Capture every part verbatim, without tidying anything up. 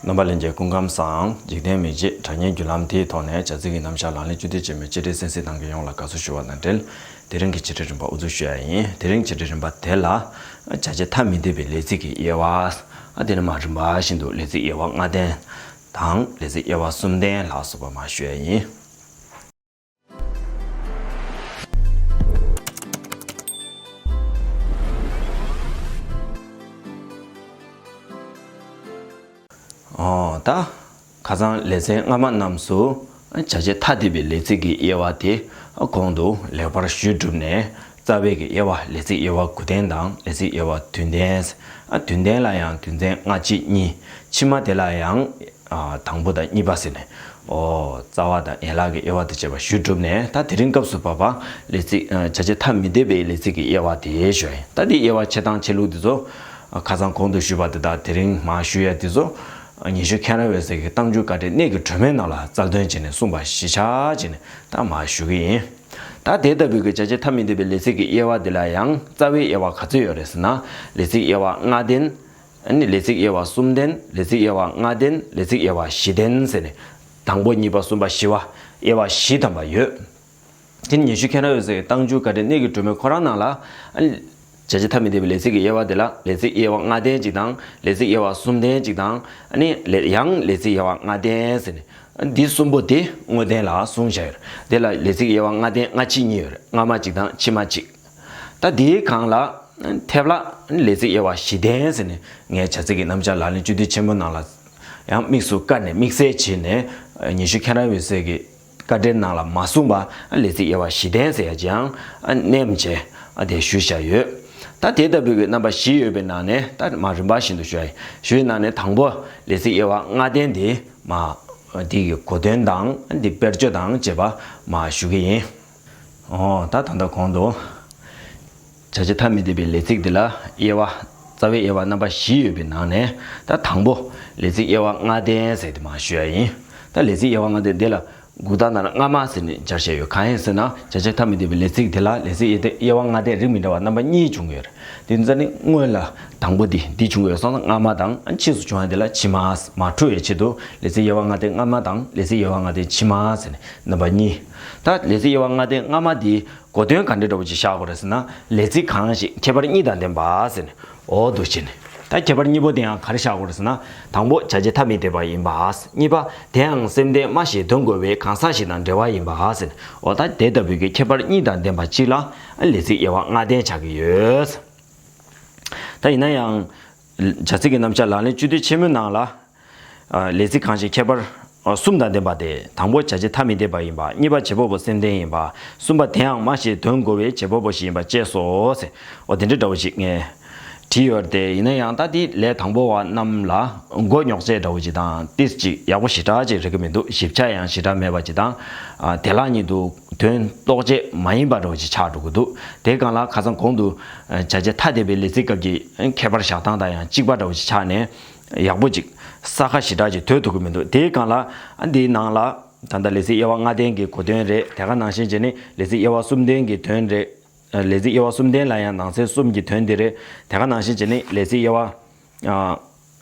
རྣམ་པ་ལྷན་རྒྱས་སྐུ་ཁམས་བཟང་། འཇིག་རྟེན་མི་བརྗེད་དྲ་བརྙན་བརྒྱུད་ལམ་དེའི་ཐོག་ནས་བྱ་ཚིག་གི་རྣམ་གཞག་ལག་ལེན་བཅུད་བསྡུས་ཆེན་མོའི་བཅར་འདྲི་གསན་གཟིགས་གནང་མཁན་ཡོངས་ལ་དགའ་བསུ་ཞུ་བ་དང་འབྲེལ། དེ་རིང་གི་བཅར་འདྲི་རིམ་པ་དབུ་འཛུགས་ཞུ་ཡ་ཡིན། དེ་རིང་བཅར་འདྲི་རིམ་པ་དེ་ལ། བྱ་བྱེད་ཐ་མི་དད་པའི་ལས་ཚིག་གི་དབྱེ་བ། ཨ་དེ་ནས་མར་རིམ་པ་བཞིན་དུ་ལས་ཚིག་དབྱེ་བ་ལྔ་ལྡན་དང་ལས་ཚིག་དབྱེ་བ་གསུམ་ལྡན་ལ་སོགས་པ་མར་ཞུ་ཡ་ཡིན། ཨོ་ད། ཁ་སང་ལེ་ཚན་སྔ་མ་རྣམས་སུ་བྱ་བྱེད་ཐ་དད་པའི་ལས་ཚིག་གི་དབྱེ་བ་དེ་གོང་དུ་ལེགས་པར་ཞུས་གྲུབ་ནས། རྩ་བའི་གི་དབྱེ་བ་ལས་ཚིག་དབྱེ་བ་དགུ་ལྡན་དང་ལས་ཚིག་དབྱེ་བ་བདུན་ལྡན། ཨ་བདུན་ལྡན་ལ་ཡང་དོན་ཚན་སྔ་ཕྱི་གཉིས། ཕྱི་མ་དེ་ལ་ཡང་ཨ་དང་པོ་དང་གཉིས་པ་ཟེར་ནས། ཨོ་རྩ་བ་དང་ཡན་ལག་གི་དབྱེ་བ་དང་བཅས་པ་ཞུས་གྲུབ་ནས། ད་དེ་རིང་སྐབས་སུ་བབ་པ་ལས་ཚིག་ཨ་བྱ་བྱེད་ཐ་མི་དད་པའི་ལས་ཚིག་གི་དབྱེ་བ་དེ་ཞུ་ཡ་ཡིན། ད་དེའི་དབྱེ་བ་ཕྱེ་སྟངས་ཕྱེ་ལུགས་དེ་ཚོ་ཨ་ཁ་སང་གོང་དུ་ཞུས་པ་དེ་དང་དེ་རིང་མར་ཞུ་ཡ་དེ་ཚོ་ཨ་ཉི་ཤུ་མཁྱེན་རབ་འོད་ཟེར་གྱི་རྟགས་འཇུག་བཀའ་འགྲེལ་གནད་ཀྱི་སྒྲོན་མེའི་ནང་ལ་རྩལ་འདོན་བྱས་ནས་གསུངས་པ་གཞི་བཞག་བྱས་ནས་ད་མར་ཞུ་གི་ཡིན། ད་དེ་ལྟ་བུའི་གི་བྱ་བྱེད་ཐ་མི་དད་པའི་ལས་ཚིག་གི་དབྱེ་བ་འདི་ལ་ཡང་རྩ་བའི་དབྱེ་བ་ག་ཚོད་ཡོད་རེད་ཟེར་ན། ལས་ཚིག་དབྱེ་བ་ལྔ་ལྡན། ཨ་ནི་ལས་ཚིག་དབྱེ་བ་གསུམ་ལྡན། ལས་ཚིག་དབྱེ་བ་ལྔ་ལྡན། ལས་ཚིག་དབྱེ་བ་བཞི་ལྡན་ཟེར་ནས། དང་པོ་གཉིས་པ་གསུམ་པ་བཞི་པ། དབྱེ་བ་བཞི་ཐམ་པ་ཡོད། དེ་ནི་ཉི་ཤུ་མཁྱེན་རབ་འོད་ཟེར་གྱི་རྟགས་འཇུག་བཀའ་འགྲེལ་གནད་ཀྱི་སྒྲོན་མེ་ཁོ་རང་ནང་ལ། ཨ་ནི་བྱ་བྱེད་ཐ་མི་དད་པའི་ལས་ཚིག་གི་དབྱེ་བ་དེ་ལ་ལས་ཚིག་དབྱེ་བ་ལྔ་ལྡན་གཅིག་དང་ལས་ཚིག་དབྱེ་བ་གསུམ་ལྡན་གཅིག་དང་། ཨ་ནི་ལས་ཡང་ལས་ཚིག་དབྱེ་བ་ལྔ་ལྡན་ཟེར་ནས། འདི་གསུམ་པོ་དེ་དངོས་བསྟན་ལ་གསུངས་བཞག་ཡོད། དེ་ལ་ལས་ཚིག་དབྱེ་བ་ལྔ་ལྡན་སྔ་ཕྱི་གཉིས་ཡོད་རེད། སྔ་མ་གཅིག་དང་ཕྱི་མ་གཅིག་ད་དེའི་སྒང་ལ། ཐེབས་ལ་ལས་ཚིག་དབྱེ་བ་བཞི་ལྡན་ཟེར་ནས་ངས་བྱ་ཚིག་གི་རྣམ་གཞག་ལག་ལེན་བཅུད་བསྡུས་ཆེན་མོའི་ནང་ལ་ཡང་དམིགས་སུ་བཀར་ནས་དམིགས་བསལ་བྱས་ནས། ཉི་ཤུ་མཁྱེན་རབ་འོད་ཟེར་གྱི་བཀའ་འགྲེལ་ནང་ལ་མ་གསུངས་པ་ལས་ཚིག་དབྱེ་བ་བཞི་ལྡན་ཟེར་ཡ་ཅིག་ཡང་བསྣན་བྱས་དེ་ཞུས་བཞག་ཡོད། ད་དེ་ལྟ་བུའི་གི་རྣམ་པ་བཞི་ཡོད་པའི་ནང་ནས་ད་མར་རིམ་པ་བཞིན་དུ་ཞུ་ཡ་ཡིན། ཞུ་ཡི་ནང་ནས་དང་པོ་ལས་ཚིག་དབྱེ་བ་ལྔ་ལྡན་དེ་མར་འདི་གི་གོ་དོན་དང་འདི་དཔེར་བརྗོད་དང་བཅས་པ་མར་ཞུ་གི་ཡིན། ཨོ་ད་ད་ལྟ་གོང་དུ་བྱ་བྱེད་ཐ་མི་དད་པའི་ལས་ཚིག་འདི་ལ་དབྱེ་བ། རྩ་བའི་དབྱེ་བ་རྣམ་པ་བཞི་ཡོད་པའི་ནང་ནས་ད་དང་པོ་ལས་ཚིག་དབྱེ་བ་ལྔ་ལྡན་ཟེར་དེ་མར་ཞུ་ཡ་ཡིན། ད་ལས་ཚིག་དབྱེ་བ་ལྔ་ལྡན་འདི་ལ་འགུག་རྟགས་ནང་ལ་སྔ་མ་ཟེར་ནས་སྦྱར་བཞག་ཡོད། གང་ཡིན་ཟེར་ན་བྱ་བྱེད་ཐ་མི་དད་པའི་ལས་ཚིག་འདི་ལ་ལས་ཚིག་དབྱེ་བ་ལྔ་ལྡན་རིགས་མི་འདྲ་བ་རྣམ་པ་གཉིས་བྱུང་ཡོད་རེད། དེ་ཚོ་ནི་སྔོན་ལ་དང་པོ་འདི་འདི་བྱུང་ཡོད་སོང་ཙང་སྔ་མ་དང་། ཕྱིས་སུ་བྱུང་བ་འདི་ལ་ཕྱི་མ། མ་འཁྲུལ་བའི་ཆེད་དུ་ལས་ཚིག་དབྱེ་བ་ལྔ་ལྡན་སྔ་མ་དང་ལས་ཚིག་དབྱེ་བ་ལྔ་ལྡན་ཕྱི་མ་ཟེར་ནས་རྣམ་པ་གཉིས། ད་ལས་ཚིག་དབྱེ་བ་ལྔ་ལྡན་སྔ་མ་འདིའི་གོ་དོན་ག་འདྲ་འདྲ་བོ་ཅིག་བཞག་དགོས་རེད་ཟེར་ན། ལས་ཚིག་གང་ཞིག་ཁྱད་པར་གཉིས་དང་ལྡན་པ་ཟེར་ནས། འོ་འདུག་བྱས་ནས། ད་ཁྱད་པར་གཉིས་པོ་དེ་ཡང་ག་རེ་བཞག་དགོས་རེད་ཟེར་ན། དང་པོ་བྱ་བྱེད་ཐ་མི་དད་པ་ཡིན་པ། གཉིས་པ་དེའང་སེམས་ལྡན་སྨྲ་ཞིང་དོན་གོ་བའི་གང་ཟག་ཞིག་དང་འབྲེལ་བ་ཡིན་པ་ཟེར་ནས། འོ་ད་དེ་ལྟ་བུའི་གི་ཁྱད་པར་གཉིས་དང་ལྡན་པ་གཅིག་ལ་ལས་ཚིག་དབྱེ་བ་ལྔ་ལྡན་ཆགས་ཀྱི་ཡོད། ད་ཡིན་ན་ཡང་། བྱ་ཚིག་གི་རྣམ་གཞག་ལག་ལེན་བཅུད་བསྡུས་ཆེན་མོའི་ནང་ལ། ཨ་ལས་ཚིག་གང་ཞིག་ཁྱད་པར་ཨ་གསུམ་དང་ལྡན་པ་སྟེ། དང་པོ་བྱ་བྱེད་ཐ་མི་དད་པ་ཡིན་པ། གཉིས་པ་བྱེད་པ་པོ་སེམས་ལྡན་ཡིན་པ། གསུམ་པ་དེའང་སྨྲ་ཞིང་དོན་གོ་བའི་བྱེད་པ་པོ་ཞིག་ཡིན་པ་བཅས་སོ་ཟེར། འོ་དེ་འདྲ་འདྲ་བོ་ཞིག་ངས་བྲིས་ཡོད་དེ། ཡིན་ན་ཡང་ད་དེ་ལས་དང་པོ་བ་རྣམས་ལ་མགོ་རྙོག་བྱེད་འདྲ་བོ་ཞིག་དང་ཏིས་ཅིག་ཡག་པོ་ཞེ་དྲག་ཅིག་རེག་གི་མི་འདུག་ཞིབ་ཆ་ཡང་ཞེ་དྲག་མེད་པ་ཅིག་དང་། ཨ་དེ་ལ་ཉིད་དུ་དོན་རྟོག་བཅས་མ་ཡིན་པ་འདྲ་བོ་ཞིག་ཆགས་འགྲོ་གི་འདུག་དེའི་སྒང་ལ་ཁ་སང་གོང་དུ་བྱ་བྱེད་ཐ་དད་པའི་ལས་ཚིག་སྐབས་ཀྱི་ཁྱད་པར་བཞག་སྟངས་དང་ཡང་གཅིག་པ་འདྲ་བོ་ཞིག་ཆགས་ནས། ཡག་པོ་ཅིག་ས་ཁ་ཞེ་དྲག་ཅིག་དོད་ཐུབ་ཀྱི་མི་འདུག་དེའི་སྒང་ལ་ཨ་འདིའི་ནང་ལ་ད་ལྟ་ལས་ཚིག་དབྱེ་བ་ལྔ་ལྡན་གྱི་གོ་དོན་རེད། དེ་ག་ནང་བཞིན་བྱས་ནས་ལས་ཚིག་དབྱེ་བ་གསུམ་ལྡན་གྱི་དོན་རེད། ལས་ཚིག་དབྱེ་བ་གསུམ་ལྡན་ལ་ཡང་ནང་གསེས་གསུམ་གྱི་དོན་འདི་རེད། དེ་ག་ནང་བཞིན་བྱས་ནས་ལས་ཚིག་དབྱེ་བ་ཨ་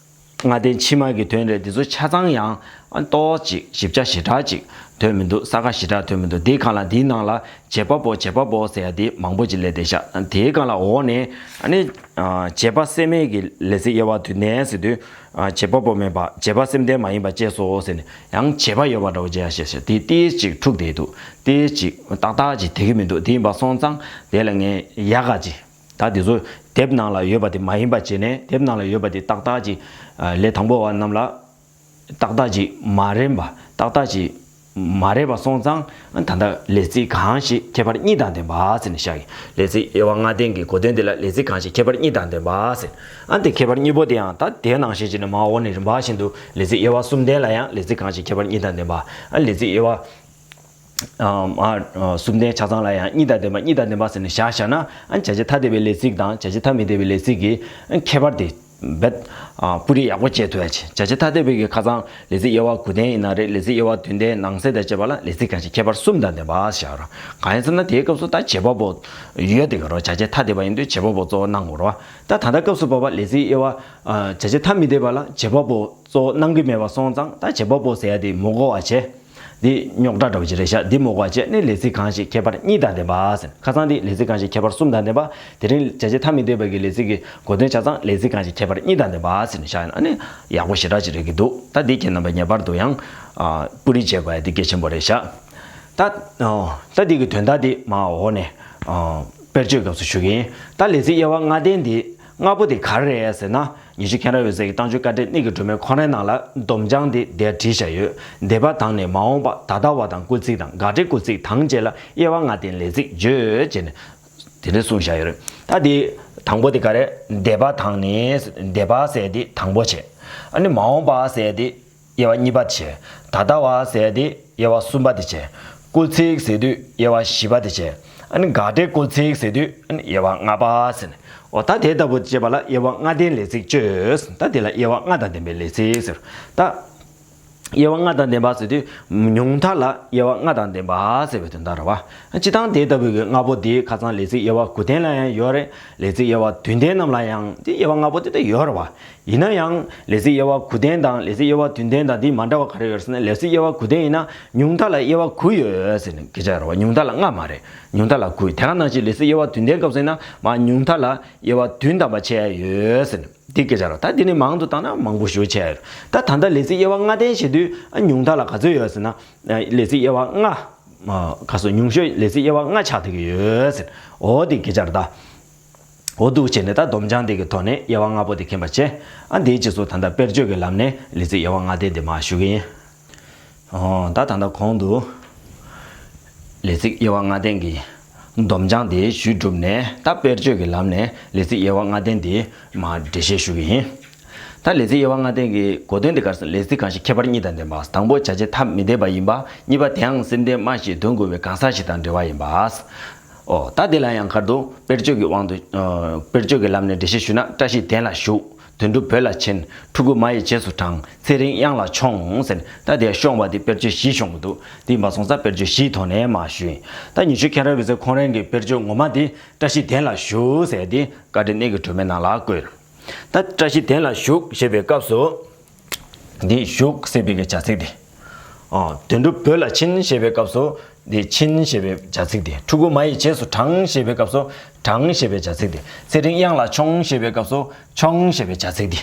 ལྔ་ལྡན་ཕྱི་མ་གི་དོན་རེད། འདི་ཚོ་ཆ་ཚང་ཡང་ཨ་ཏོག་ཅིག་ཞིབ་ཆ་ཞེ་དྲག་ཅིག་དོད་མི་འདུག་ས་ཁ་ཞེ་དྲག་དོད་མི་འདུག་དེའི་སྒང་ལ་འདིའི་ནང་ལ་བྱེད་པ་པོ་བྱེད་པ་པོ་ཟེར་ཡ་དེ་མང་པོ་ཅིག་སླེབས་བསྡད་ཤག་དེའི་སྒང་ལ་འོག་ནས་ཨ་ནི་ཨ་བྱེད་པ་སེམས་མེད་ཀྱི་ལས་ཚིག་དབྱེ་བ་དུས་ནས་ཟེར་དུས། ཨ་བྱེད་པ་པོ་མེད་པ། བྱེད་པ་སེམས་ལྡན་མ་ཡིན་པ་བཅས་སོ་ཟེར་ནས་ཡང་བྱེད་པ་ཡོད་པ་འདྲ་བོ་བྱས་ཡ་ཞེས་བྱ་དེ་ཏིས་ཅིག་འཁྲུག་བསྡད་འདུག་ཏིས་ཅིག་ཏག་ཏག་ཅིག་བསྡད་ཀྱི་མི་འདུག་དེ་ཡིན་པ་སོང་ཙང་དེ་ལ་ངས་ཡག་ག་ཅིག་ད་དེ་ཚོ་དེབ་ནང་ལ་ཡོད་པ་དེ་མ་ཡིན་པ་བྱས་ནས། དེབ་ནང་ལ་ཡོད་པ་དེ་ཏག་ཏག་ཅིག་ཨ་ལས་དང་པོ་བ་རྣམས་ལ་ཏག་ཏག་ཅིག་མ་རན་པ། ཏག་ཏག་ཅིག་མ་རན་པ་སོང་ཙང་ད་ལྟ་ལས་ཚིག་གང་ཞིག་ཁྱད་པར་གཉིས་དང་ལྡན་པ་ཟེར་ནས་བཞག་གི། ལས་ཚིག་དབྱེ་བ་ལྔ་ལྡན་གྱི་གོ་དོན་དེ་ལ་ལས་ཚིག་གང་ཞིག་ཁྱད་པར་གཉིས་དང་ལྡན་པ་ཟེར། ཨ་འདི་ཁྱད་པར་གཉིས་པོ་དེ་ཡང་ད་དེ་ནང་བཞིན་བྱས་ནས་མར་འོག་ནས་རིམ་པ་བཞིན་དུ་ལས་ཚིག་དབྱེ་བ་གསུམ་ལྡན་ལ་ཡང་ལས་ཚིག་གང་ཞིག་ཁྱད་པར་གཉིས་དང་ལྡན་པ། ཨ་ལས་ཚིག་དབྱེ་བ་ཨ་མར་ཨ་གསུམ་ལྡན་ཆ་ཚང་ལ་ཡང་གཉིས་དང་ལྡན་པ་གཉིས་དང་ལྡན་པ་ཟེར་ནས་བཞག་བཞག་ན། ཨ་བྱ་བྱེད་ཐ་དད་པའི་ལས་ཚིག་དང་བྱ་བྱེད་ཐ་མི་དད་པའི་ལས་ཚིག་གི་ཨ་ཁྱད་པར་དེ་རྦད་ ཨ། སྤུ་རིས་ཡག་པོ་བཅད་ཐུབ་ཡ་བྱེད། བྱ་བྱེད་ཐ་དད་པའི་གི་ཁ་སང་ལས་ཚིག་དབྱེ་བ་དགུ་ལྡན་ཡིན་ན་རེད། ལས་ཚིག་དབྱེ་བ་བདུན་ལྡན་ནང་གསེས་དང་བཅས་པ་ལ་ལས་ཚིག་གང་ཞིག་ཁྱད་པར་གསུམ་དང་ལྡན་པ་ཞེས་པ་རེད། གང་ཡིན་ཟེར་ན་དེའི་སྐབས་སུ་ད་བྱེད་པ་པོ་ཡོད་དེ་ག་རེད། བྱ་བྱེད་ཐ་དད་པ་ཡིན་དུས་བྱེད་པ་པོ་གཙོ་བོ་གནང་དགོས་རེད་བ། ད་ད་ལྟ་སྐབས་སུ་བབ་པ་ལས་ཚིག་དབྱེ་བ། ཨ། བྱ་བྱེད་ཐ་མི་དད་པ་ལ་བྱེད་པ་པོ་གཙོ་བོ་གནང་གི་མེད་པ་སོང་ཙང་ད་བྱེད་པ་པོ་ཟེར་ཡ་དེ་མི་དགོས་པ་བྱས། འདི་རྙོག་དྲ་འདྲ་བོ་ཅིག་རེད་ཤག་འདི་མི་དགོས་པ་བྱས་ནས་ལས་ཚིག་གང་ཞིག་ཁྱད་པར་གཉིས་དང་ལྡན་པ་ཟེར། ཁ་སང་འདི་ལས་ཚིག་གང་ཞིག་ཁྱད་པར་གསུམ་དང་ལྡན་པ། དེ་རིང་བྱ་བྱེད་ཐ་མི་དད་པ་གི་ལས་ཚིག་གི་གོ་དོན་ཆ་ཚང་ལས་ཚིག་གང་ཞིག་ཁྱད་པར་གཉིས་དང་ལྡན་པ་ཟེར་ནས་བཞག་ཡིན་ན་ནི་ཡག་པོ་ཞེ་དྲག་ཅིག་རེད་ཀྱི་འདུག་ད་འདི་ཁྱེད་རྣམ་པ་ངེས་པར་དུ་ཡང་། ཨ། སྤུ་རིས་བྱེད་དགོས་ཡ་འདི་གལ་ཆེན་པོ་རེད་ཤག་ད། ཨ། ད་འདི་གི་དོན་དག་འདི་མར་འོག་ནས། ཨ། དཔེར་བརྗོད་སྐབས་སུ་ཞུ་གི་ཡིན། ད་ལས་ཚིག་དབྱེ་བ་ལྔ་ལྡན་འདི་ལྔ་པོ་དེ་ག་རེ་རེད་ཟེར་ན། ཉི་ཤུ་མཁྱེན་རབ་འོད་ཟེར་གྱི་རྟགས་འཇུག་བཀའ་འགྲེལ་གནད་ཀྱི་སྒྲོན་མེ་ཁོ་རའི་ནང་ལ་སྡོམ་བྱང་དེ་འདིར་བྲིས་བཞག་ཡོད། འདས་པ་དང་ནི་མ་འོངས་པ། ད་ལྟ་བ་དང་སྐུལ་ཚིག་དང་། དགག་སྒྲའི་སྐུལ་ཚིག་དང་བཅས་ལ་དབྱེ་བ་ལྔ་ལྡན་ལས་ཚིག་བརྗོད་ཅེས་ནས་དེ་འདྲ་གསུངས་བཞག་ཡོད་རེད། ད་དེ་དང་པོ་དེ་ག་རེ། འདས་པ་དང་ནི། འདས་པ་ཟེར་དེ་དང་པོ་བྱས། ཨ་ནི་མ་འོངས་པ་ཟེར་དེ་དབྱེ་བ་གཉིས་པ་དེ་བྱས། ད་ལྟ་བ་ཟེར་དེ་དབྱེ་བ་གསུམ་པ་དེ་བྱས། སྐུལ་ཚིག་ཟེར་དུས་དབྱེ་བ་བཞི་པ་དེ་བྱས། ཨ་ནི་དགག་སྒྲའི་སྐུལ་ཚིག་ཟེར་དུས་ཨ་ནི་དབྱེ་བ་ལྔ་པ་ཟེར་ནས། འོ་ད་དེ་ལྟ་བུ་བྱས་པ་ལ་དབྱེ་བ་ལྔ་ལྡན་ལས་ཚིག་བརྗོད། ད་དེ་ལ་དབྱེ་བ་ལྔ་དང་ལྡན་པའི་ལས་ཚིག་ཟེར། ད་དབྱེ་བ་ལྔ་དང་ལྡན་པ་ཟེར་དུས་ཉུང་མཐའ་ལ་དབྱེ་བ་ལྔ་དང་ལྡན་པ་ཟེར་བའི་དོན་དག་རེད་བ། སྤྱིར་བཏང་དེ་ལྟ་བུའི་གི་ལྔ་པོ་དེ་ཁ་སང་ལས་ཚིག་དབྱེ་བ་དགུ་ལྡན་ལ་ཡང་ཡོད་རེད། ལས་ཚིག་དབྱེ་བ་བདུན་ལྡན་རྣམས་ལ་ཡང་དེ་དབྱེ་བ་ལྔ་པོ་དེ་ད་ཡོད་རེད་བ། ཡིན་ན་ཡང་ལས་ཚིག་དབྱེ་བ་དགུ་ལྡན་དང་ལས་ཚིག་དབྱེ་བ་བདུན་ལྡན་དང་འདི་མ་འདྲ་བ་ག་རེ་ཡོད་ཟེར་ན། ལས་ཚིག་དབྱེ་བ་དགུ་ལྡན་ཡིན་ན་ཉུང་མཐའ་ལ་དབྱེ་བ་དགུ་ཡོད་ཟེར་ནས་སྐད་ཆ་རེད་བ། ཉུང་མཐའ་ལ་ལྔ་མ་རེད། ཉུང་མཐའ་ལ་དགུ། དེ་ག་ནང་བཞིན་ལས་ཚིག་དབྱེ་བ་བདུན་ལྡན་སྐབས་སུ་ཡིན་ན་མར་ཉུང་མཐའ་ལ་དབྱེ་བ་བདུན་ཐམ་པ་ཕྱེ་ཡ་ཡོད་ཟེར་ནས་འདི་སྐད་ཆ་རེད། ད་འདི་ནི་མང་དུ་བཏང་ན་མང་པོ་ཞེ་པོ་ཕྱེ་ཡ་ཡོད། ད་ད་ལྟ་ལས་ཚིག་དབྱེ་བ་ལྔ་ལྡན་བྱེད་དུས་ཨ་ཉུང་མཐའ་ལ་ག་ཚོད་ཡོད་ཟེར་ན། ལས་ཚིག་དབྱེ་བ་ལྔ། ཨ། ག་སོ་ཉུང་ཤོས་ལས་ཚིག་དབྱེ་བ་ལྔ་ཆགས་བསྡད་ཀྱི་ཡོད་ཟེར། འོ་འདི་སྐད་ཆ་རེད་ད། འོ་འདུག་བྱས་ནས་ད་སྡོམ་བྱང་འདི་གི་ཐོག་ནས་དབྱེ་བ་ལྔ་པོ་དེ་མཁྱེན་པ་བྱས། ཨ་འདིའི་རྗེས་སུ་ད་ལྟ་དཔེར་བརྗོད་ཀྱི་ལམ་ནས་ལས་ཚིག་དབྱེ་བ་ལྔ་ལྡན་དེ་མར་ཞུ་གི་ཡིན། ཨོ་ད་ད་ལྟ་གོང་དུ་ལས་ཚིག་དབྱེ་བ་ལྔ་ལྡན་གྱི་སྡོམ་བྱང་དེ་ཞུས་གྲུབ་ནས་ད་དཔེར་བརྗོད་ཀྱི་ལམ་ནས་ལས་ཚིག་དབྱེ་བ་ལྔ་ལྡན་དེ་མར་འགྲེལ་བཤད་ཞུ་གི་ཡིན། ད་ལས་ཚིག་དབྱེ་བ་ལྔ་ལྡན་གྱི་གོ་དོན་དེ་ག་རེ་ཟེར་ན། ལས་ཚིག་གང་ཞིག་ཁྱད་པར་གཉིས་དང་ལྡན་པ། དང་པོ་བྱ་བྱེད་ཐ་མི་དད་པ་ཡིན་པ། གཉིས་པ་དེའང་སེམས་ལྡན་སྨྲ་ཞེས་དོན་གོ་བའི་གང་ཟག་ཞིག་དང་འབྲེལ་བ་ཡིན་པ། ཨོ་ད་དེ་ལ་ཡང་ཁར་དུ་དཔེར་བརྗོད་ཀྱི་དབང་དུ། ཨ། དཔེར་བརྗོད་ཀྱི་ལམ་ནས་འགྲེལ་བཤད་ཞུས་ན། བཀྲ་ཤིས་གདན་ལ་བཞུགས། དོན་གྲུབ་བོད་ལ་ཕྱིན། ཕྲུ་གུ་མ་ཡི་རྗེས་སུ་འབྲངས། ཚེ་རིང་གཡང་ལ་མཆོངས་ཟེར་ནས་ད་དེ་ཤོང་བ་དེ་དཔེར་བརྗོད་བཞི་ཤོང་གི་འདུག་དེ་ཡིན་པ་སོང་ཙང་དཔེར་བརྗོད་བཞིའི་ཐོག་ནས་མར་ཞུས་ཡིན། ད་ཉི་ཤུ་མཁྱེན་རབ་འོད་ཟེར་ཁོང་རང་གི་དཔེར་བརྗོད་ངོ་མ་དེ་བཀྲ་ཤིས་གདན་ལ་བཞུགས་ཟེར་དེ་བཀའ་དྲིན་གནད་ཀྱི་སྒྲོན་མེ་ནང་ལ་བཀོད། ད་བཀྲ་ཤིས་གདན་ལ་བཞུགས་ཞེས་པའི་སྐབས་སུ། འདི་བཞུགས་ཟེར་བའི་གི་བྱ་ཚིག་དེ། ཨ། དོན་གྲུབ་བོད་ལ་ཕྱིན་ཞེས་པའི་སྐབས་སུ། འདི་ཕྱིན་ཞེས་པའི་བྱ་ཚིག་དེ། ཕྲུ་གུ་མ་ཡི་རྗེས་སུ་འབྲངས་ཞེས་པའི་སྐབས་སུ། འབྲངས་ཞེས་པའི་བྱ་ཚིག་དེ། ཚེ་རིང་གཡང་ལ་མཆོངས་ཞེས་པའི་སྐབས་སུ། མཆོངས་ཞེས་པའི་བྱ་ཚིག་དེ།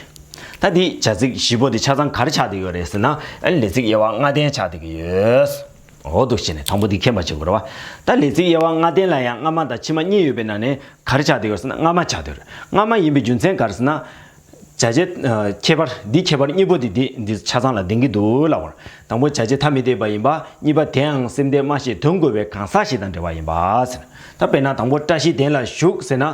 ད་འདི་བྱ་ཚིག་བཞི་པོ་དེ་ཆ་ཚང་ག་རེ་ཆགས་བསྡད་ཡོད་རེད་ཟེར་ན། ཨ་ནི་ལས་ཚིག་དབྱེ་བ་ལྔ་ལྡན་ཆགས་བསྡད་ཀྱི་ཡོད། འོ་འདུག་བྱས་ནས་དང་པོ་འདི་མཁྱེན་པ་བྱེད་དགོས་རེད་བ། ད་ལས་ཚིག་དབྱེ་བ་ལྔ་ལྡན་ལ་ཡང་སྔ་མ་དང་ཕྱི་མ་གཉིས་ཡོད་པའི་ནང་ནས་ག་རེ་ཆགས་བསྡད་ཡོད་ཟེར་ན། སྔ་མ་ཆགས་བསྡད་ཡོད་རེད། སྔ་མ་ཡིན་པའི་རྒྱུ་མཚན་ག་རེ་ཟེར་ན། བྱ་བྱེད། ཨ། ཁྱད་པར་འདི་ཁྱད་པར་གཉིས་པོ་དེ་འདི་འདི་ཆ་ཚང་ལ་ལྡན་གྱི་འདུག་ལབ་པ་རེད། དང་པོ་བྱ་བྱེད་ཐ་མི་དད་པ་ཡིན་པ། གཉིས་པ་དེའང་སེམས་ལྡན་སྨྲ་ཤེས་དོན་གོ་བའི་གང་ཟག་ཞིག་དང་འབྲེལ་བ་ཡིན་པ་ཟེར། ད་དཔེར་ན་དང་པོ་བཀྲ་ཤིས་གདན་ལ་བཞུགས་ཟེར་ན།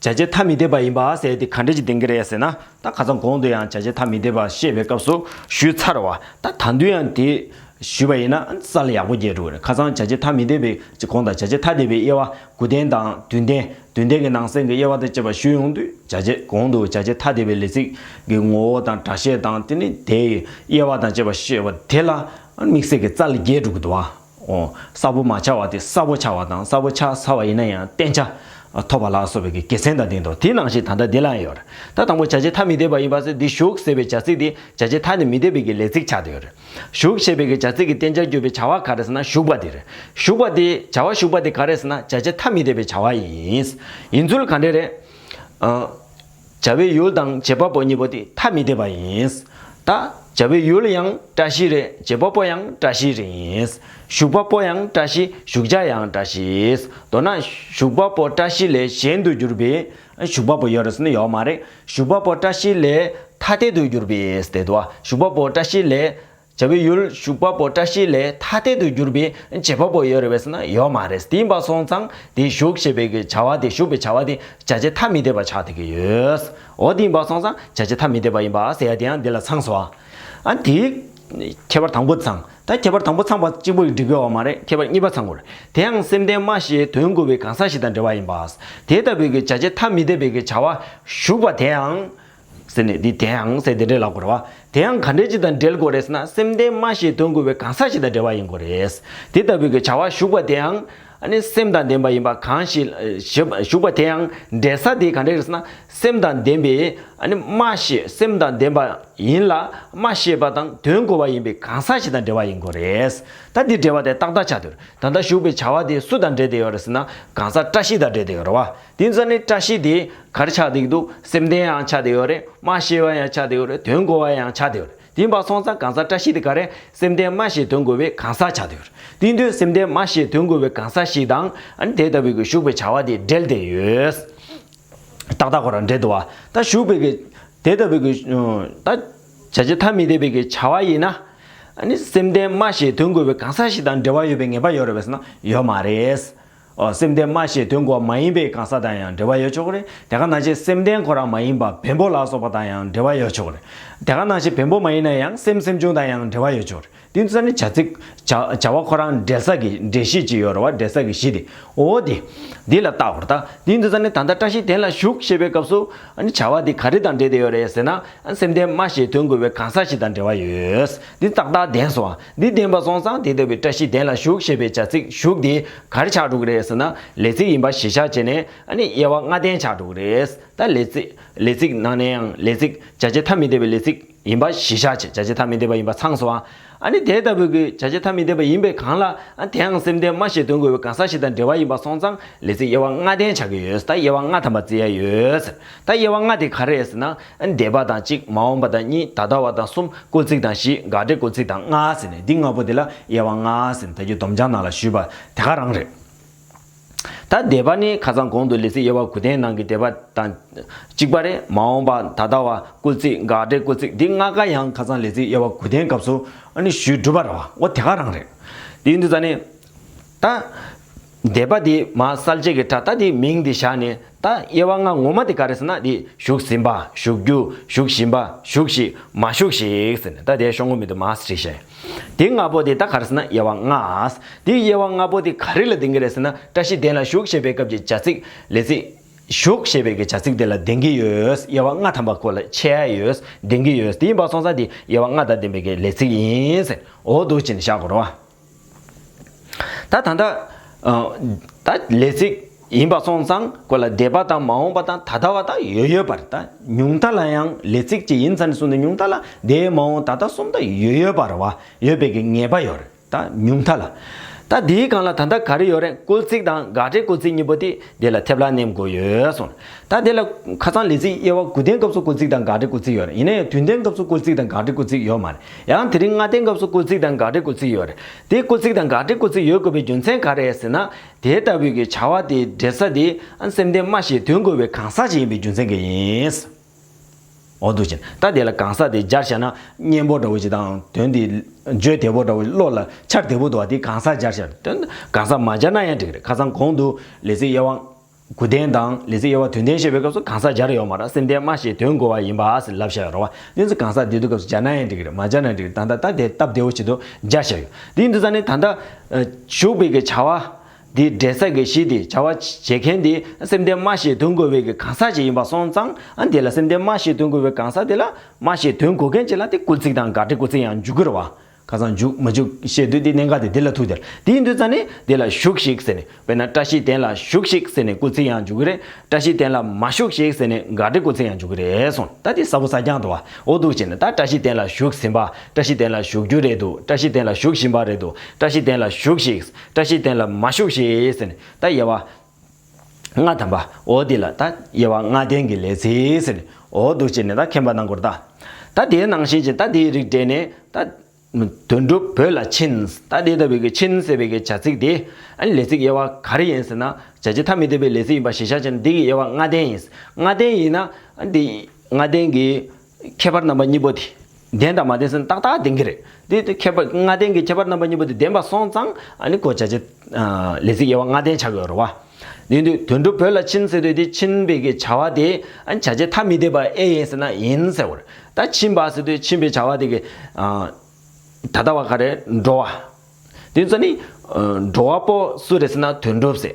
བྱ་བྱེད་ཐ་མི་དད་པ་ཡིན་པ་ཟེར་དེ་ག་འདྲ་ཅིག་ལྡན་གྱི་རེད་ཟེར་ན། ད་ཁ་སང་གོང་དུ་ཡང་བྱ་བྱེད་ཐ་མི་དད་པ་བཤད་པའི་སྐབས་སུ་ཞུས་ཚར་བ། ད་ད་དུང་ཡང་དེ་ཞུས་པ་ཡིན་ན་རྩ་ལ་ཡག་པོ་རྒྱས་འགྲོ་གི་རེད། ཁ་སང་བྱ་བྱེད་ཐ་མི་དད་པའི་གོང་དང་བྱ་བྱེད་ཐ་དད་པའི་དབྱེ་བ་དགུ་ལྡན་དང་བདུན་ལྡན། བདུན་ལྡན་གྱི་ནང་གསེས་ཀྱི་དབྱེ་བ་དང་བཅས་པ་ཞུས་ཡོང་དུས། བྱ་བྱེད་གོང་དུ་བྱ་བྱེད་ཐ་དད་པའི་ལས་ཚིག་གི་ངོ་བོ་དང་སྒྲ་བཤད་དང་དེ་ནི་དེའི་དབྱེ་བ་དང་བཅས་པ་བཤད་པ་དེ་ལ་དམིགས་བསལ་གྱི་རྩ་ལ་རྒྱས་འགྲོ་གི་འདུག་བ། ཨོ། གསལ་པོ་མ་ཆགས་པ་དེ་གསལ་པོ་ཆགས་པ་དང་། གསལ་པོ་ཆགས་ཚར་བ་ཡིན་ན་ཡང་བསྟན་བྱ་ཐོབ་པ་ལ་སོགས་པའི་གི་དགེ་མཚན་དང་ལྡན་ཏོ། དེ་ནང་བཞིན་ད་ལྟ་འདི་ལ་ཡང་ཡོད་རེད། ད་དང་པོ་བྱ་བྱེད་ཐ་མི་དད་པ་ཡིན་པ་ཟེར། འདི་བཞུགས་ཟེར་བའི་བྱ་ཚིག་དེ་བྱ་བྱེད་ཐ་ནི་མི་དད་པའི་གི་ལས་ཚིག་ཆགས་བསྡད་ཡོད་རེད། བཞུགས་ཞེས་པའི་གི་བྱ་ཚིག་གི་བསྟན་བྱར་གྱུར་པའི་བྱ་བ་ག་རེ་ཟེར་ན་བཞུགས་པ་དེ་རེད། བཞུགས་པ་དེ་བྱ་བ་བཞུགས་པ་དེ་ག་རེ་ཟེར་ན་བྱ་བྱེད་ཐ་མི་དད་པའི་བྱ་བ་ཡིན། ཡིན་ཚུལ་ག་འདྲ་རེད། ཨ། བྱ་བའི་ཡུལ་དང་བྱེད་པ་པོ་གཉིས་པོ་དེ་ཐ་མི་དད་པ་ཡིན། ད་བྱ་བའི་ཡུལ་ཡང་བཀྲ་ཤིས་རེད། བྱེད་པ་པོ་ཡང་བཀྲ་ཤིས་རེད་ཡིན། བཞུགས་པ་པོ་ཡང་བཀྲ་ཤིས། བཞུགས་བྱ་ཡང་བཀྲ་ཤིས། མདོར་ན་བཞུགས་པ་པོ་བཀྲ་ཤིས་ལས་གཞན་དུ་གྱུར་པའི་བཞུགས་པ་པོ་ཡོད་རེད་ཟེར་ན་ཡོད་མ་རེད། བཞུགས་པ་པོ་བཀྲ་ཤིས་ལས་ཐ་དད་དུ་གྱུར་པའི་ཟེར་དུས། བཞུགས་པ་པོ་བཀྲ་ཤིས་ལས། བྱ་བའི་ཡུལ་བཞུགས་པ་པོ་བཀྲ་ཤིས་ལས་ཐ་དད་དུ་གྱུར་པའི་བྱེད་པ་པོ་ཡོད་རེད་པས་ཟེར་ན་ཡོད་མ་རེད། དེ་ཡིན་པ་སོང་ཙང་དེ་བཞུགས་ཞེས་པའི་གི་བྱ་བ་དེ། བཞུགས་པའི་བྱ་བ་དེ་བྱ་བྱེད་ཐ་མི་དད་པ་ཆགས་བསྡད་ཀྱི་ཡོད། འོ་དེ་ཡིན་པ་སོང་ཙང་བྱ་བྱེད་ཐ་མི་དད་པ་ཡིན་པ་ཟེར་ཡ་དེ་ཡང་འདི་ལ་ཚང་སོང་ཨ། ཨ་དེ་ཁྱད་པར་དང་པོ་ཚང་། ད་ཁྱད་པར་དང་པོ་ཚང་པ་གཅིག་པོ་ཡིས་འགྲིག་གི་ཡོད་མ་རེད། ཁྱད་པར་གཉིས་པ་ཚང་དགོས་རེད། དེ་ཡང་སེམས་ལྡན་སྨྲ་ཤེས་དོན་གོ་བའི་གང་ཟག་ཞིག་དང་འབྲེལ་བ་ཡིན་པ། དེ་ལྟ་བུའི་གི་བྱ་བྱེད་ཐ་མི་དད་པའི་གི་བྱ་བ་བཞུགས་པ་དེའང་། ཟེར་ནས་འདི་དེའང་ཟེར་དེ་འདྲས་ལབ་དགོས་རེད་བ། དེའང་ག་འདྲས་ཅིག་དང་འབྲེལ་དགོས་རེད་ཟེར་ན། སེམས་ལྡན་སྨྲ་ཞེས་དོན་གོ་བའི་གང་ཟག་ཞིག་དང་འབྲེལ་བ་ཡིན་དགོས་རེད། དེ་ལྟ་བུའི་གི་བྱ་བ་ཞུགས་པ་དེའང་ཨ་ནི་སེམས་དང་ལྡན་པ་ཡིན་པ་གང་ཞིག་ཞུགས་པ་དེའང་འབྲེལ་ས་དེ་ག་འདྲས་རེད་ཟེར་ན། སེམས་དང་ལྡན་པའི་ཨ་ནི་སྨྲ་ཤེས། སེམས་དང་ལྡན་པ་ཡིན་ལ་སྨྲ་ཤེས་པ་དང་དོན་གོ་བ་ཡིན་པའི་གང་ཟག་ཞིག་དང་འབྲེལ་བ་ཡིན་དགོས་རེད། ད་འདི་འབྲེལ་བ་དེ་ཏག་ཏག་ཆགས་འདུག་ད་ལྟ་ཞུགས་པའི་བྱ་བ་དེ་སུ་དང་འབྲེལ་བསྡད་ཡོད་རེད་ཟེར་ན། གང་ཟག་བཀྲ་ཤིས་དང་འབྲེལ་བསྡད་ཡོད་རེད་བ། དེ་ཚོ་ནི་བཀྲ་ཤིས་དེ་ག་རེ་ཆགས་བསྡད་འདུག་སེམས་ལྡན་ཡང་ཆགས་བསྡད་ཡོད་རེད། སྨྲ་ཤེས་པ་ཡང་ཆགས་བསྡད་ཡོད་རེད། དོན་གོ་བ་ཡང་ཆགས་བསྡད་ཡོད་རེད། དེ་ཡིན་པ་སོང་ཙང་གང་ཟག་བཀྲ་ཤིས་དེ་ག་རེ། སེམས་ལྡན་སྨྲ་ཞེས་དོན་གོ་བའི་གང་ཟག་ཆགས་བསྡད་ཡོད་རེད། དེ་ཡིན་དུས་སེམས་ལྡན་སྨྲ་ཞེས་དོན་གོ་བའི་གང་ཟག་ཞིག་དང་ཨ་ནི་དེ་ལྟ་བུའི་གི་ཞུགས་པའི་བྱ་བ་དེ་འབྲེལ་བསྡད་ཡོད། ཏག་ཏག་ཁོ་རང་འབྲེལ་འདུག་བ། ད་ཞུགས་པའི་གི་དེ་ལྟ་བུའི་གི་ད་བྱ་བྱེད་ཐ་མི་དད་པའི་གི་བྱ་བ་ཡིན་ན། ཨ་ནི་སེམས་ལྡན་སྨྲ་ཞེས་དོན་གོ་བའི་གང་ཟག་ཞིག་དང་འབྲེལ་བ་ཡོད་པའི་ངེས་པ་ཡོད་རེད་པས་ཟེར་ན་ཡོད་མ་རེད། ཨོ། སེམས་ལྡན་སྨྲ་ཞེས་དོན་གོ་བ་མ་ཡིན་པའི་གང་ཟག་དང་ཡང་འབྲེལ་བ་ཡོད་ཆོག་གི་རེད། དེ་ག་ནང་བཞིན་སེམས་ལྡན་ཁོ་རང་མ་ཡིན་པ་བེམ་པོ་ལ་སོགས་པ་དང་ཡང་འབྲེལ་བ་ཡོད་ཆོག་གི་རེད། དེ་ག་ནང་བཞིན་བེམ་པོ་མ་ཡིན་ན་ཡང་སེམས་སེམས་བྱུང་དང་ཡང་འབྲེལ་བ་ཡོད་ཆོག་གི་རེད། དེ་ཚོ་ནི་བྱ་ཚིག་བྱ་བྱ་བ་ཁོ་རང་འབྲེལ་ས་གི་འབྲེལ་གཞི་ཅིག་ཡོད་རེད་བ། འབྲེལ་ས་གི་གཞི་དེ། འོ་དེ། འདི་ལ་བལྟ་བར་ད། དེ་འདི་ཚོ་ནི་ད་ལྟ་བཀྲ་ཤིས་དོན་ལ་ཞུགས་ཞེས་པའི་སྐབས་སུ་ཨ་ནི་བྱ་བ་འདི་ག་རེ་དང་འབྲེལ་བསྡད་ཡོད་རེད་ཟེར་ན། ཨ་སེམས་ལྡན་སྨྲ་ཞེས་དོན་གོ་བའི་གང་ཟག་ཞིག་དང་འབྲེལ་བ་ཡོད། འདི་ཏག་ཏག་བདེན་སོང་བ། འདི་བདེན་པ་སོང་ཙང་དེ་ལྟ་བུའི་བཀྲ་ཤིས་དོན་ལ་ཞུགས་ཞེས་པའི་བྱ་ཚིག་ཞུགས་དེ་ག་རེ་ཆགས་འགྲོ་གི་རེད་ཟེར་ན། ལས་ཚིག་ཡིན་པ་གཞིར་བཞག་བྱས་ནས་ཨ་ནི་དབྱེ་བ་ལྔ་ལྡན་ཆགས་འགྲོ་གི་རེད། ད་ལས་ཚིག་ལས་ཚིག་ནང་ནས་ཡང་ལས་ཚིག་བྱ་བྱེད་ཐ་མི་དད་པའི་ལས་ཚིག་ཡིན་པ་གཞིར་བཞག་བྱས། བྱ་བྱེད་ཐ་མི་དད་པ་ཡིན་པ་ཚང་སོང་བ། ཨ་ནི་དེ་ལྟ་བུའི་གི་བྱ་བྱེད་ཐ་མི་དད་པ་ཡིན་པའི་སྒང་ལ། ཨ་དེའང་སེམས་ལྡན་སྨྲ་ཞེས་དོན་གོ་བའི་གང་ཟག་ཞིག་དང་འབྲེལ་བ་ཡིན་པ་སོང་ཙང་ལས་ཚིག་དབྱེ་བ་ལྔ་ལྡན་ཆགས་ཀྱི་ཡོད། ད་དབྱེ་བ་ལྔ་ཐམ་པ་བརྩི་ཡ་ཡོད་ཟེར། ད་དབྱེ་བ་ལྔ་དེ་ག་རེ་རེད་ཟེར་ན། ཨ་འདས་པ་དང་གཅིག། མ་འོངས་པ་དང་གཉིས། ད་ལྟ་བ་དང་གསུམ། སྐུལ་ཚིག་དང་བཞི། དགག་སྒྲའི་སྐུལ་ཚིག་དང་ལྔ་ཟེར་ནས་འདི་ལྔ་པོ་དེ་ལ་དབྱེ་བ་ལྔ་ཟེར་ནས་ད་རྒྱུ་སྡོམ་བྱང་ནང་ལ་ཞུས་པ་དེ་ག་རང་རེད། ད་འདས་པ་ནི་ཁ་སང་གོང་དུ་ལས་ཚིག་དབྱེ་བ་དགུ་ལྡན་ནང་གི་འདས་པ་དང་གཅིག་པ་རེད། མ་འོངས་པ། ད་ལྟ་བ། སྐུལ་ཚིག། དགག་སྒྲའི་སྐུལ་ཚིག། འདི་ལྔ་ཀ་ཡང་ཁ་སང་ལས་ཚིག་དབྱེ་བ་དགུ་ལྡན་སྐབས་སུ་ཨ་ནི་ཞུས་གྲུབ་པ་རེད་བ། འོ་དེ་ག་རང་རེད། དེ་ཡིན་དུས་ཙ་ནི། ད། འདས་པ་འདི་མ་གསལ་བྱེད་ཀྱི་སྒྲ། ད་འདི་མིང་འདི་བཞག་ནས། ད་དབྱེ་བ་ལྔ་ངོ་མ་དེ་ག་རེ་ཟེར་ན། འདི་ཞུགས་ཟིན་པ། ཞུགས་རྒྱུ། ཞུགས་བཞིན་པ། ཞུགས་ཤིག། མ་ཞུགས་ཤིག་ཟེར་ནས། ད་དེ་ཤོག་ངོས་མི་འདུག་མ་ཟེར་ཤེས། དེ་ལྔ་པོ་དེ་ད་ག་རེ་ཟེར་ན་དབྱེ་བ་ལྔ། དེ་དབྱེ་བ་ལྔ་པོ་དེ་ག་རེ་ལ་ལྡན་གྱི་རེད་ཟེར་ན། བཀྲ་ཤིས་དོན་ལ་ཞུགས་ཞེས་པའི་སྐབས་ཀྱི་བྱ་ཚིག་ལས་ཚིག་ཞུགས་ཞེས་པའི་གི་བྱ་ཚིག་དེ་ལ་ལྡན་གྱི་ཡོད། དབྱེ་བ་ལྔ་ཐམ་པ་ཁོ་ལ་ཕྱེ་ཡ་ཡོད། ལྡན་གྱི་ཡོད། དེ་ཡིན་པ་སོང་ཙང་དེ་དབྱེ་བ་ལྔ་དང་ལྡན་པའི་གི་ལས་ཚིག་ཡིན་ཟེར། འོ་འདུག་ཅེས་ནས་བཞག་དགོས་རེད་བ། ད་ད་ལྟ། ཨ། ད་ལས་ཚིག་ཡིན་པ་སོང་ཙང་ཁོ་ལ་འདས་པ་དང་མ་འོངས་པ་དང་ད་ལྟ་བ་དང་ཡོད་ཡོད་པ་རེད། ད་ཉུང་མཐའ་ལ་ཡང་ལས་ཚིག་ཅིག་ཡིན་ཙང་ནས་བཟུང་ནས་ཉུང་མཐའ་ལ་འདས་མ་འོངས་ད་ལྟ་གསུམ་ད་ཡོད་ཡོད་པ་རེད་བ། ཡོད་པའི་གི་ངེས་པ་ཡོད་རེད། ད་ཉུང་མཐའ་ལ། ད་དེའི་སྒང་ལ་ད་ལྟ་ག་རེ་ཡོད་རེད། སྐུལ་ཚིག་དང་དགག་སྒྲའི་སྐུལ་ཚིག་གཉིས་པོ་དེ་དེ་ལ་ཐེབས་ལ་ནེམ་དགོས་ཡོད་གསུངས། ད་དེ་ལ་ཁ་སང་ལས་ཚིག་དབྱེ་བ་དགུ་ལྡན་སྐབས་སུ་སྐུལ་ཚིག་དང་དགག་སྒྲའི་སྐུལ་ཚིག་ཡོད་རེད། ཡིན་ན་ཡང་དོན་ལྡན་སྐབས་སུ་སྐུལ་ཚིག་དང་དགག་སྒྲའི་སྐུལ་ཚིག་ཡོད་མ་རེད། ཡང་དེ་རིང་ལྔ་ལྡན་སྐབས་སུ་སྐུལ་ཚིག་དང་དགག་སྒྲའི་སྐུལ་ཚིག་ཡོད་རེད། དེ་སྐུལ་ཚིག་དང་དགག་སྒྲའི་སྐུལ་ཚིག་ཡོད་དགོས་པའི་རྒྱུ་མཚན་ག་རེ་རེད་ཟེར་ན། དེ་ལྟ་བུའི་གི་བྱ་བ་དེ་འབྲེལ་ས་དེ་སེམས་ལྡན་སྨྲ་ཞེས་དོན་གོ་བའི་གང་ཟག་ཅིག་ཡིན་པའི་རྒྱུ་མཚན་གྱིས་ཡིན། འོ་འདུག་ཅེ་ན། ད་དེ་ལ་གང་ཟག་དེ་སྦྱར་བྱས་ན་སྙན་པོ་འདྲ་བོ་ཅིག་དང་དོན་དེ་བརྗོད་བདེ་པོ་འདྲ་བོ། བློ་ལ་འཆར་བདེ་པོ་འདུག་བ། དེ་གང་ཟག་སྦྱར་བྱས། དོན་གང་ཟག་མ་སྦྱར་ན་ཡང་འགྲིག་གི་རེད། ཁ་སང་གོང་དུ་ལས་ཚིག་དབྱེ་བ་དགུ་ལྡན་དང་ལས་ཚིག་དབྱེ་བ་དོན་ལྡན་བཤད་པའི་སྐབས་སུ་གང་ཟག་སྦྱར་ཡོད་མ་རེད། སེམས་ལྡན་སྨྲ་ཞེས་དོན་གོ་བ་ཡིན་པ་ཟེར་ལབ་བཞག་ཡོད་རེད་བ། དེ་ཚོ་གང་ཟག་དེ་དུས་སྐབས་སུ་སྦྱར་ན་ཡང་འགྲིག་གི་རེད། མ་སྦྱར་ན་འགྲིག་གི་རེད། ད་ལྟ་ད་དེ་སྟབས་བདེ་བོ་ཞིག་ཏུ་སྦྱར་བཞག་ཡོད། དེ་ཡིན་དུས་ཙ་ནས་ད་ལྟ་ཞུགས་པའི་གི་བྱ་བ། འདི་འབྲེལ་ས་གི་གཞི་དེ་བྱ་བ་བྱེད་མཁན་དེ་སེམས་ལྡན་སྨྲ་ཞེས་དོན་གོ་བའི་གི་གང་ཟག་ཅིག་ཡིན་པ་སོང་ཙང་། ཨ་འདི་ལ་སེམས་ལྡན་སྨྲ་ཞེས་དོན་གོ་བའི་གང་ཟག་དེ་ལ་སྨྲ་ཞེས་དོན་གོ་མཁན་ཅིག་ལ་དེ་སྐུལ་ཚིག་དང་དགག་སྒྲའི་སྐུལ་ཚིག་ཡང་འཇུག་གི་རེད་བ། ཁ་སང་འཇུག་མ་འཇུག་བཤད་དུས་དེ་གནད་འགག་དེ་དེ་ལ་ཐུག་དེ་ལ། དེ་ཡིན་དུས་ཙ་ནས་དེ་ལ་ཞུགས་ཤིག་ཟེར་ནས། དཔེར་ན་བཀྲ་ཤིས་དོན་ལ་ཞུགས་ཤིག་ཟེར་ནས་སྐུལ་ཚིག་ཡང་འཇུག་གི་རེད། བཀྲ་ཤིས་དོན་ལ་མ་ཞུགས་ཤིག་ཟེར་ནས་དགག་སྒྲའི་སྐུལ་ཚིག་ཡང་འཇུག་གི་རེད་གསུངས། ད་དེ་གཟབ་པོ་གཟབ་རྐྱང་འདུག་བ། འོ་འདུག་བྱས་ནས། ད་བཀྲ་ཤིས་དོན་ལ་ཞུགས་ཟིན་པ། བཀྲ་ཤིས་དོན་ལ་ཞུགས་རྒྱུ་རེད་འདུག་བཀྲ་ཤིས་དོན་ལ་ཞུགས་བཞིན་པ་རེད་འདུག་བཀྲ་ཤིས་དོན་ལ་ཞུགས་ཤིག་བཀྲ་ཤིས་དོན་ལ་མ་ཞུགས་ཤིག་ཟེར་ནས། ད་དབྱེ་བ་ལྔ་ཐམ་པ། འོ་དེ་ལ་ད་དབྱེ་བ་ལྔ་ལྡན་གྱི་ལས་ཚིག་ཟེར་ནས། འོ་འདུག་བྱས་ནས་ད་མཁྱེན་པ་གནང་དགོས་རེད་ད། ད་དེའི་ནང་བཞིན་གྱི་ད་དེའི་རིགས་འགྲེ་ནས་ད། དོན་གྲུབ་བོད་ལ་ཕྱིན། ད་དེ་ལྟ་བུའི་གི་ཕྱིན་ཟེར་བའི་གི་བྱ་ཚིག་དེ། ཨ་ནི་ལས་ཚིག་དབྱེ་བ་ག་རེ་ཡིན་ཟེར་ན། བྱ་བྱེད་ཐ་མི་དད་པའི་ལས་ཚིག་ཡིན་པ་གཞིར་བཞག་བྱས་ན་འདི་གི་དབྱེ་བ་ལྔ་ལྡན་ཡིན། ལྔ་ལྡན་ཡིན་ན། ཨ་འདི་ལྔ་ལྡན་གྱི་ཁྱད་པར་རྣམ་པ་གཉིས་པོ་དེ། ལྡན་དང་མ་ལྡན་ཟེར་ན་ཏག་ཏག་ལྡན་གྱི་རེད། དེ་དེ་ཁྱད་པར་ལྔ་ལྡན་གྱི་ཁྱད་པར་རྣམ་པ་གཉིས་པོ་དེ་ལྡན་པ་སོང་ཙང་། ཨ་ནི་ཁོ་བྱ་བྱེད། ཨ་ལས་ཚིག་དབྱེ་བ་ལྔ་ལྡན་ཆགས་ཀྱི་ཡོད་རེད་བ། དེ་དུས་དོན་གྲུབ་བོད་ལ་ཕྱིན་ཟེར་དུས་དེ་ཕྱིན་པའི་གི་བྱ་བ་དེ། ཨ་ནི་བྱ་བྱེད་ཐ་མི་དད་པ་ཨེ་ཡིན་ཟེར་ན་ཡིན་ཟེར་བ་རེད། ད་ཕྱིན་པ་ཟེར་དུས་ཕྱིན་པའི་བྱ་བ་དེ་གི། ཨ། ད་ལྟ་བ་ག་རེ། འགྲོ་བ། དེ་ཚོ་ནི། ཨ་འགྲོ་བ་པོ་སུ་རེད་ཟེར་ན་དོན་གྲུབ་ཟེར།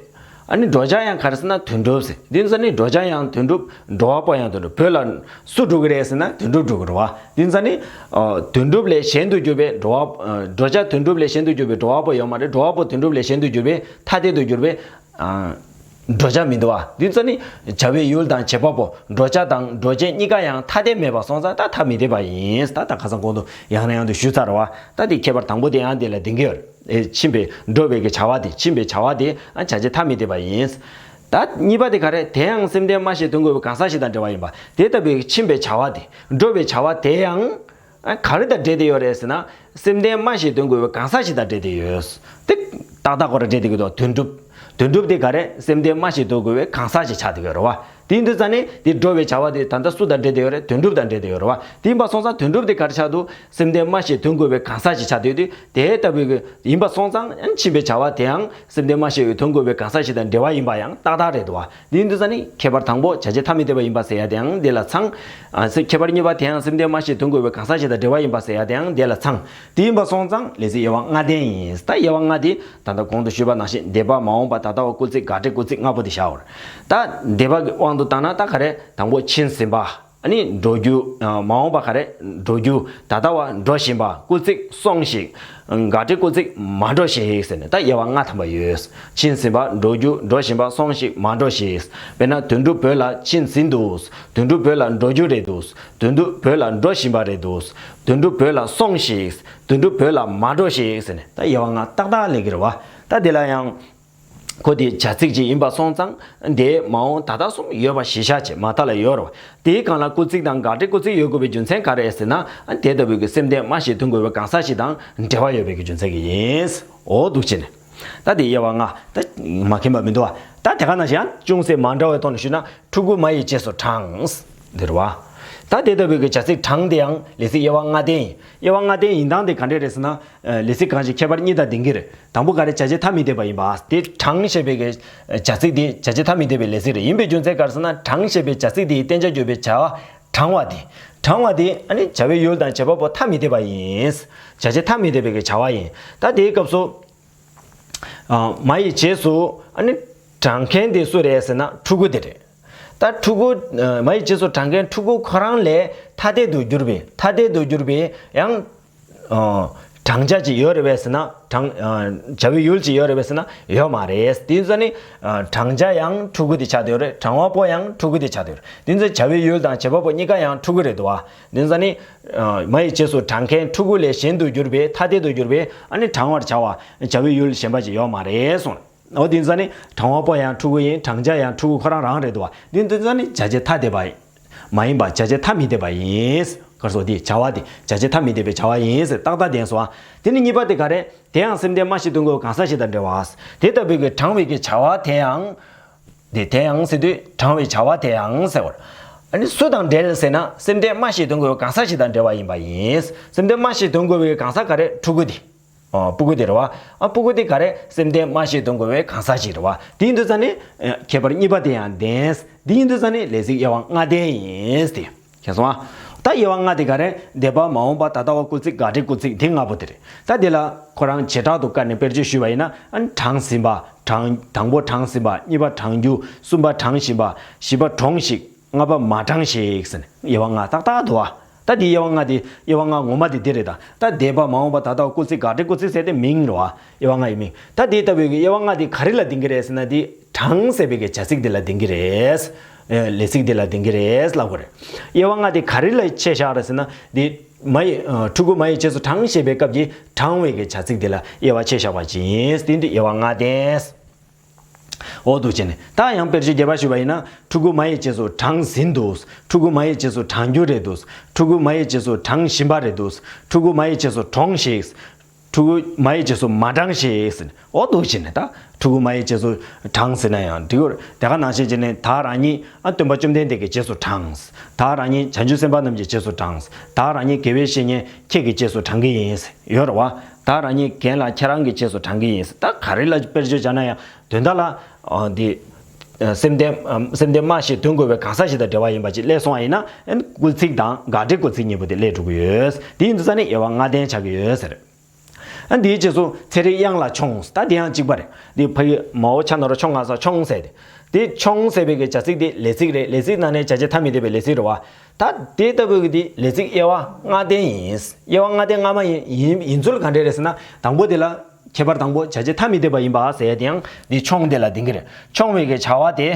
ཨ་ནི་འགྲོ་བྱ་ཡང་ག་རེ་ཟེར་ན་དོན་གྲུབ་ཟེར། དེ་ཚོ་ནི་འགྲོ་བྱ་ཡང་དོན་གྲུབ། འགྲོ་བ་པོ་ཡང་དོན་གྲུབ། བོད་ལ་སུ་འགྲོ་གི་རེད་ཟེར་ན་དོན་གྲུབ་འགྲོ་གི་རེད་བ། དེ་ཚོ་ནི་ཨ་དོན་གྲུབ་ལས་གཞན་དུ་གྱུར་པའི་འགྲོ་བ། ཨ་འགྲོ་བྱ་དོན་གྲུབ་ལས་གཞན་དུ་གྱུར་པའི་འགྲོ་བ་པོ་ཡོད་མ་རེད། འགྲོ་བ་པོ་དོན་གྲུབ་ལས་གཞན་དུ་གྱུར་པའི་ཐ་དད་དུ་གྱུར་པའི་ཨ་འགྲོ་བྱ་མི་འདུག་བ། དེ་ཚོ་ནི་བྱ་བའི་ཡུལ་དང་བྱེད་པ་པོ། འགྲོ་བྱ་དང་འགྲོ་བྱེད་གཉིས་ཀ་ཡང་ཐ་དད་མེད་པ་སོང་ཙང་ད་ཐ་མི་དད་པ་ཡིན། ད་ད་ཁ་སང་གོང་དུ་ཡང་ནས་ཡང་དུ་ཞུས་ཚར་བ། ད་དེ་ཁྱད་པར་དང་པོ་དེ་ཡང་དེ་ལ་ལྡན་གྱི་ཡོད་རེད། ཨེ་ཕྱིན་པའི་འགྲོ་བའི་གི་བྱ་བ་དེ། ཕྱིན་པའི་བྱ་བ་དེ་ཨ་བྱ་བྱེད་ཐ་མི་དད་པ་ཡིན། ད་གཉིས་པ་དེ་ག་རེ། དེ་ཡང་སེམས་ལྡན་སྨྲ་ཤེས་དོན་གོ་བའི་གང་ཟག་ཞིག་དང་འབྲེལ་བ་ཡིན་པ། དེ་ལྟ་བུའི་ཕྱིན་པའི་བྱ་བ་དེ། འགྲོ་བའི་བྱ་བ་དེ་ཡང་ཨ་ག་རེ་དང་འབྲེལ་ཏེ་ཡོད་རེད་ཟེར་ན། སེམས་ལྡན་སྨྲ་ཤེས་དོན་གོ་བའི་གང་ཟག་ཞིག་དང་འབྲེལ་ཏེ་ཡོད། དེ་ཏག་ཏག་ཁོ་རང་འབྲེལ་ཏེ་གི་འདུག་དོན་གྲུབ། དོན་གྲུབ་དེ་ག་རེ། སེམས་ལྡན་སྨྲ་ཤེས་དོན་གོ་བའི་གང་ཟག་ཞིག་ཆགས་ཏེ་ཡོད་རེད་བ། དེ་ཡིན་དུས་ཙང་ནི་དེ་འགྲོ་བའི་བྱ་བ་དེ་ད་ལྟ་སུ་དང་འབྲེལ་ཏེ་ཡོད་རེད། དོན་གྲུབ་དང་འབྲེལ་ཏེ་ཡོད་རེད་བ། དེ་ཡིན་པ་སོང་ཙང་དོན་གྲུབ་དེ་ག་རེ་ཆགས་འདུག་སེམས་ལྡན་སྨྲ་ཤེས་དོན་གོ་བའི་གང་ཟག་ཞིག་ཆགས་ཏེ་ཡོད་དུས། དེ་ལྟ་བུའི་གི་ཡིན་པ་སོང་ཙང་ཕྱིན་པའི་བྱ་བ་དེའང་སེམས་ལྡན་སྨྲ་ཤེས་ཀྱི་དོན་གོ་བའི་གང་ཟག་ཞིག་དང་འབྲེལ་བ་ཡིན་པ་ཡང་ཏག་ཏག་རེད་འདུག་བ། དེ་ཡིན་དུས་ཙང་ནི་ཁྱད་པར་དང་པོ་བྱ་བྱེད་ཐ་མི་དད་པ་ཡིན་པ་ཟེར་ཡ་དེའང་དེ་ལ་ཚང་། ཨ་ཁྱད་པར་གཉིས་པ་དེའང་སེམས་ལྡན་སྨྲ་ཤེས་དོན་གོ་བའི་གང་ཟག་ཞིག་དང་འབྲེལ་བ་ཡིན་པ་ཟེར་ཡ་དེའང་དེ་ལ་ཚང་། དེ་ཡིན་པ་སོང་ཙང་ལས་ཚིག་དབྱེ་བ་ལྔ་ལྡན་ཡིན། ད་དབྱེ་བ་ལྔ་དེ་ད་ལྟ་གོང་དུ་ཞུས་པ་ནང་བཞིན་འདས་པ། མ་འོངས་པ། ད་ལྟ་བ། སྐུལ་ཚིག་སྒང་སྒྲས་སྐུལ་ཚིག་ལྔ་པོ་དེ་བཞག་ཡོད་རེད། ད་འདས་པ་གི་དབང་དུ་བཏང་ན་ད་ག་རེ། དང་པོ་ཕྱིན་ཟིན་པ། ཨ་ནི་འགྲོ་རྒྱུ། ཨ་མ་འོངས་པ་ག་རེ། འགྲོ་རྒྱུ། ད་ལྟ་བ། འགྲོ་བཞིན་པ། སྐུལ་ཚིག་སོང་ཞིག་སྒང་སྒྲས་སྐུལ་ཚིག་མ་འགྲོ་ཞིག་ཟེར་ནས་ད་དབྱེ་བ་ལྔ་ཐམ་པ་ཡོད། ཕྱིན་ཟིན་པ། འགྲོ་རྒྱུ། འགྲོ་བཞིན་པ། སོང་ཞིག་མ་འགྲོ་ཞིག་དཔེར་ན་དོན་གྲུབ་བོད་ལ་ཕྱིན་ཟིན་འདུག་དོན་གྲུབ་བོད་ལ་འགྲོ་རྒྱུ་རེད་འདུག་དོན་གྲུབ་བོད་ལ་འགྲོ་བཞིན་པ་རེད་འདུག་དོན་གྲུབ་བོད་ལ་སོང་ཞིག་དོན་གྲུབ་བོད་ལ་མ་འགྲོ་ཞིག་ཟེར་ནས་ད་དབྱེ་བ་ལྔ་ཏག་ཏག་སླེབས་ཀྱི་རེད་བ། ད་དེ་ལ་ཡང་ཁོ་དེ་བྱ་ཚིག་ཅིག་ཡིན་པ་སོང་ཙང་། འདས། མ་འོངས། ད་ལྟ་གསུམ་ཡོད་པ་གཞི་བཞག་བྱས་མ་མཐའ་ལ་ཡོད་རེད་བ། དེའི་སྒང་ལ་སྐུལ་ཚིག་དང་སྒང་སྒྲས་སྐུལ་ཚིག་ཡོད་དགོས་པའི་རྒྱུ་མཚན་ག་རེ་ཟེར་ན། ཨ་དེ་ལྟ་བུའི་གི་སེམས་ལྡན་སྨྲ་ཤེས་དོན་གོ་བའི་གང་ཟག་ཞིག་དང་འབྲེལ་བ་ཡོད་པའི་གི་རྒྱུ་མཚན་གྱིས་ཡིན། འོ་འདུག་བྱས་ནས། ད་དེ་དབྱེ་བ་ལྔ་ད་མ་མཁྱེན་པ་མི་འདུག་བ། ད་དེ་ག་ནང་བཞིན་ཡང་ཅུང་ཟད་མ་འདྲ་བའི་ཐོག་ནས་ཞུས་ན། ཕྲུ་གུ་མ་ཡི་རྗེས་སུ་འབྲངས། འདི་རེད་བ། ད་དེ་ལྟ་བུའི་གི་བྱ་ཚིག་འབྲངས་དེ་ཡང་ལས་ཚིག་དབྱེ་བ་ལྔ་ལྡན་ཡིན། དབྱེ་བ་ལྔ་ལྡན་ཡིན་སྟངས་དེ་ག་འདྲས་རེད་ཟེར་ན། ལས་ཚིག་གང་ཞིག་ཁྱད་པར་གཉིས་དང་ལྡན་གྱི་རེད། དང་པོ་ག་རེ། བྱ་བྱེད་ཐ་མི་དད་པ་ཡིན་པ། དེ་འབྲངས་ཞེས་པའི་གི་བྱ་ཚིག་དེ་བྱ་བྱེད་ཐ་མི་དད་པའི་ལས་ཚིག་རེད། ཡིན་པའི་རྒྱུ་མཚན་ག་རེ་ཟེར་ན། འབྲངས་ཞེས་པའི་བྱ་ཚིག་དེའི་བསྟན་བྱ་བརྗོད་པའི་བྱ་བ་འབྲང་བ་དེ། འབྲང་བ་དེ་ཨ་ནི་བྱ་བའི་ཡུལ་དང་བྱེད་པ་པོ་ཐ་མི་དད་པ་ཡིན། བྱ་བྱེད་ཐ་མི་དད་པའི་གི་བྱ་བ་ཡིན། ད་དེའི་སྐབས་སུ། ཨ་མ་ཡི་རྗེས་སུ་ཨ་ནི་འབྲང་མཁན་དེ་སུ་རེད་ཟེར་ན་ཕྲུ་གུ་དེ་རེད། ད་ཕྲུ་གུ། ཨ་མ་ཡི་རྗེས་སུ་འབྲང་མཁན་ཕྲུ་གུ་ཁོ་རང་ལས་ཐ་དད་དུ་གྱུར་པའི། ཐ་དད་དུ་གྱུར་པའི་ཡང་། ཨ་འབྲང་བྱ་ཅིག་ཡོད་རེད་པས་ཟེར་ན། འབྲང་། ཨ་བྱ་བའི་ཡུལ་ཅིག་ཡོད་རེད་པས་ཟེར་ན་ཡོད་མ་རེད། དེ་ཚོ་ནི། ཨ་འབྲང་བྱ་ཡང་ཕྲུ་གུ་དེ་ཆགས་བསྡད་ཡོད་རེད། འབྲང་བ་པོ་ཡང་ཕྲུ་གུ་དེ་ཆགས་བསྡད་ཡོད་རེད། དེ་ཚོ་བྱ་བའི་ཡུལ་དང་བྱེད་པ་པོ་གཉིས་ཀ་ཡང་ཕྲུ་གུ་རེད་འདུག་བ། དེ་ཚོ་ནི། ཨ་མ་ཡི་རྗེས་སུ་འབྲང་མཁན་ཕྲུ་གུ་ལས་གཞན་དུ་གྱུར་པའི། ཐ་དད་དུ་གྱུར་པའི་ཨ་ནི་འབྲང་བར་བྱ་བ་བྱ་བའི་ཡུལ་གཞན་པ་ཅིག་ཡོད་མ་རེད་གསུངས། འོ་དེ་ཚོ་ནི་འབྲང་བ་པོ་ཡང་ཕྲུ་གུ་ཡིན། འབྲང་བྱ་ཡང་ཕྲུ་གུ་ཁོ་རང་རང་རེད་འདུག་བ། དེ་ཚོ་ནི་བྱ་བྱེད་ཐ་དད་པ་མ་ཡིན་པ། བྱ་བྱེད་ཐ་མི་དད་པ་ཡིན། ག་རེ་ཟེར། དེ་བྱ་བ་དེ་བྱ་བྱེད་ཐ་མི་དད་པའི་བྱ་བ་ཡིན་ཟེར་ཏག་ཏག་བསྟན་སོང་བ། དེ་ནི་གཉིས་པ་དེ་ག་རེ། དེ་ཡང་སེམས་ལྡན་སྨྲ་ཤེས་དོན་གོ་བའི་གང་ཟག་ཞིག་དང་འབྲེལ་བ། དེ་ལྟ་བུའི་གི་འབྲང་བའི་གི་བྱ་བ་དེ་ཡང་། དེ་དེ་ཡང་ཟེར་དུས་འབྲང་བའི་བྱ་བ་དེ་ཡང་ཟེར་བ། ཨ་ནི་སུ་དང་འབྲེལ་ཟེར་ན། སེམས་ལྡན་སྨྲ་ཤེས་དོན་གོ་བའི་གང་ཟག་ཞིག་དང་འབྲེལ་བ་ཡིན་པ་ཡིན། སེམས་ལྡན་སྨྲ་ཤེས་དོན་གོ་བའི་གང་ཟག་ག་རེ། ཕྲུ་གུ་དེ། ཨ་ཕྲུ་གུ་དེ་རེད་བ། ཨ་ཕྲུ་གུ་དེ་ག་རེ། སེམས་ལྡན་སྨྲ་ཤེས་དོན་གོ་བའི་གང་ཟག་ཞིག་རེད་བ། དེ་ཡིན་དུས་ཙང་ནི། ཨ་ཁྱད་པར་གཉིས་པ་དེ་ཡང་ལྡན། དེ་ཡིན་དུས་ཙང་ནི་ལས་ཚིག་དབྱེ་བ་ལྔ་ལྡན་ཡིན་ཏེ། མཁྱེན་སོང་ཨ། ད་དབྱེ་བ་ལྔ་དེ་ག་རེ། འདས་པ། མ་འོངས་པ། ད་ལྟ་བ། སྐུལ་ཚིག་སྒང་སྒྲས་སྐུལ་ཚིག་དེ་ལྔ་པོ་དེ་རེད། ད་དེ་ལ་ཁོ་རང་བྱེ་བྲག་ཏུ་བཀར་ནས་དཔེར་བརྗོད་ཞུས་པ་ཡིན་ན། ཨ་ནི་འབྲང་ཟིན་པ། འབྲང་། དང་པོ་འབྲང་ཟིན་པ། གཉིས་པ་འབྲང་རྒྱུ། གསུམ་པ་འབྲང་བཞིན་པ། བཞི་པ་འབྲོངས་ཤིག་ལྔ་པ་མ་འབྲང་ཞིག་ཟེར་ནས་དབྱེ་བ་ལྔ་ཏག་ཏག་འདུག་ཨ། ད་དེ་དབྱེ་བ་ལྔ་དེ། དབྱེ་བ་ལྔ་ངོ་མ་དེ་འདི་རེད་ད། ད་འདས་པ། མ་འོངས་པ། ད་ལྟ་བ། སྐུལ་ཚིག་སྒང་སྒྲས་སྐུལ་ཚིག་ཟེར་དེ་མིང་རེད་བ། དབྱེ་བ་ལྔ་ཡི་མིང་། ད་དེ་ལྟ་བུའི་གི་དབྱེ་བ་ལྔ་དེ་ག་རེ་ལ་ལྡན་གྱི་རེད་ཟེར་ན། དེ་འབྲང་ཟེར་བའི་གི་བྱ་ཚིག་དེ་ལ་ལྡན་གྱི་རེད། ཨེ་ལས་ཚིག་དེ་ལ་ལྡན་གྱི་རེད་ལབ་དགོས་རེད། དབྱེ་བ་ལྔ་དེ་ག་རེ་ལ་ཆེ་བཞག་རེད་ཟེར་ན། དེ་མ་ཡི། ཨ་ཕྲུ་གུ་མ་ཡི་རྗེས་སུ་འབྲང་ཞེས་པའི་སྐབས་ཀྱི་འབྲང་བའི་གི་བྱ་ཚིག་དེ་ལ་དབྱེ་བ་ཆེ་བཞག་པ་ཅིག་ཡིན། དེ་འདི་དབྱེ་བ་ལྔ་ལྡན། འོ་འདུག་བྱས་ནས་ད་ཡང་དཔེར་བརྗོད་རྒྱས་པ་ཞུས་པ་ཡིན་ན། ཕྲུ་གུ་མ་ཡི་རྗེས་སུ་འབྲང་ཟིན་འདུག་ཕྲུ་གུ་མ་ཡི་རྗེས་སུ་འབྲང་རྒྱུ་རེད་འདུག་ཕྲུ་གུ་མ་ཡི་རྗེས་སུ་འབྲང་བཞིན་པ་རེད་འདུག་ཕྲུ་གུ་མ་ཡི་རྗེས་སུ་འབྲོངས་ཤིག་ཕྲུ་གུ་མ་ཡི་རྗེས་སུ་མ་འབྲང་ཞིག་ཟེར་ནས། འོ་འདུག་བྱས་ནས་ད་ཕྲུ་གུ་མ་ཡི་རྗེས་སུ་འབྲང་ཟེར་ན་ཡང་འགྲིག་གི་རེད། དེ་ག་ནང་བཞིན་བྱས་ནས་ད་རང་ཉིད་ཨ་སྟོན་པ་བཅོམ་ལྡན་འདས་ཀྱི་རྗེས་སུ་འབྲངས། ད་རང་ཉིད་བྱང་ཆུབ་སེམས་དཔའ་རྣམས་ཀྱི་རྗེས་སུ་འབྲངས། ད་རང་ཉིད་དགེ་བའི་བཤེས་གཉེན་ཁྱེད་ཀྱི་རྗེས་སུ་འབྲང་གི་ཡིན་ཟེར་ཡོད་རེད་བ། ད་རང་ཉིད་རྒན་ལགས་ཁྱེད་རང་གི་རྗེས་སུ་འབྲང་གི་ཡིན་ཟེར། ད་ག་རེ་ལ་དཔེར་བརྗོད་བྱས་ན་ཡང་དོན་དག་ལ་ཨ་འདི་ཨ་སེམས་ལྡན་ཨ་སེམས་ལྡན་སྨྲ་ཤེས་དོན་གོ་བའི་གང་ཟག་ཞིག་དང་འབྲེལ་བ་ཡིན་པ་ཅིག་སླེབས་སོང་བ་ཡིན་ན། ཨ་སྐུལ་ཚིག་དང་དགག་སྒྲའི་སྐུལ་ཚིག་གཉིས་པོ་དེ་སླེབས་འགྲོ་གི་ཡོད། དེ་ཡིན་དུས་ཙང་ནས་དབྱེ་བ་ལྔ་ལྡན་ཆགས་ཀྱི་ཡོད་ཟེར། ཨ་འདིའི་རྗེས་སུ་ཚེ་རིང་གཡང་ལ་མཆོངས། ད་འདི་ཡང་གཅིག་པ་རེད། འདི་ཕ་གི་མའོ་ཆ་ན་རོ་མཆོང་ང་ས་མཆོངས་ཟེར་ཏེ། འདི་མཆོངས་ཟེར་བའི་གི་བྱ་ཚིག་འདི་ལས་ཚིག་རེད། ལས་ཚིག་ནང་ནས་བྱ་བྱེད་ཐ་མི་དད་པའི་ལས་ཚིག་རེད་བ། ད་འདི་ལྟ་བུའི་གི་འདི་ལས་ཚིག་དབྱེ་བ་ལྔ་ལྡན་ཡིན། དབྱེ་བ་ལྔ་ལྡན་སྔ་མ་ཡིན་ཡིན་ཡིན་ཚུལ་ག་འདྲས་རེད་ཟེར་ན། དང་པོ་འདི་ལ་ཁྱད་པར་དང་པོ་བྱ་བྱེད་ཐ་མི་དད་པ་ཡིན་པ་ཟེར་ཡ་དེ་ཡང་འདི་མཆོངས་འདི་ལ་ལྡན་གི་རེད། མཆོང་བའི་གི་བྱ་བ་དེ།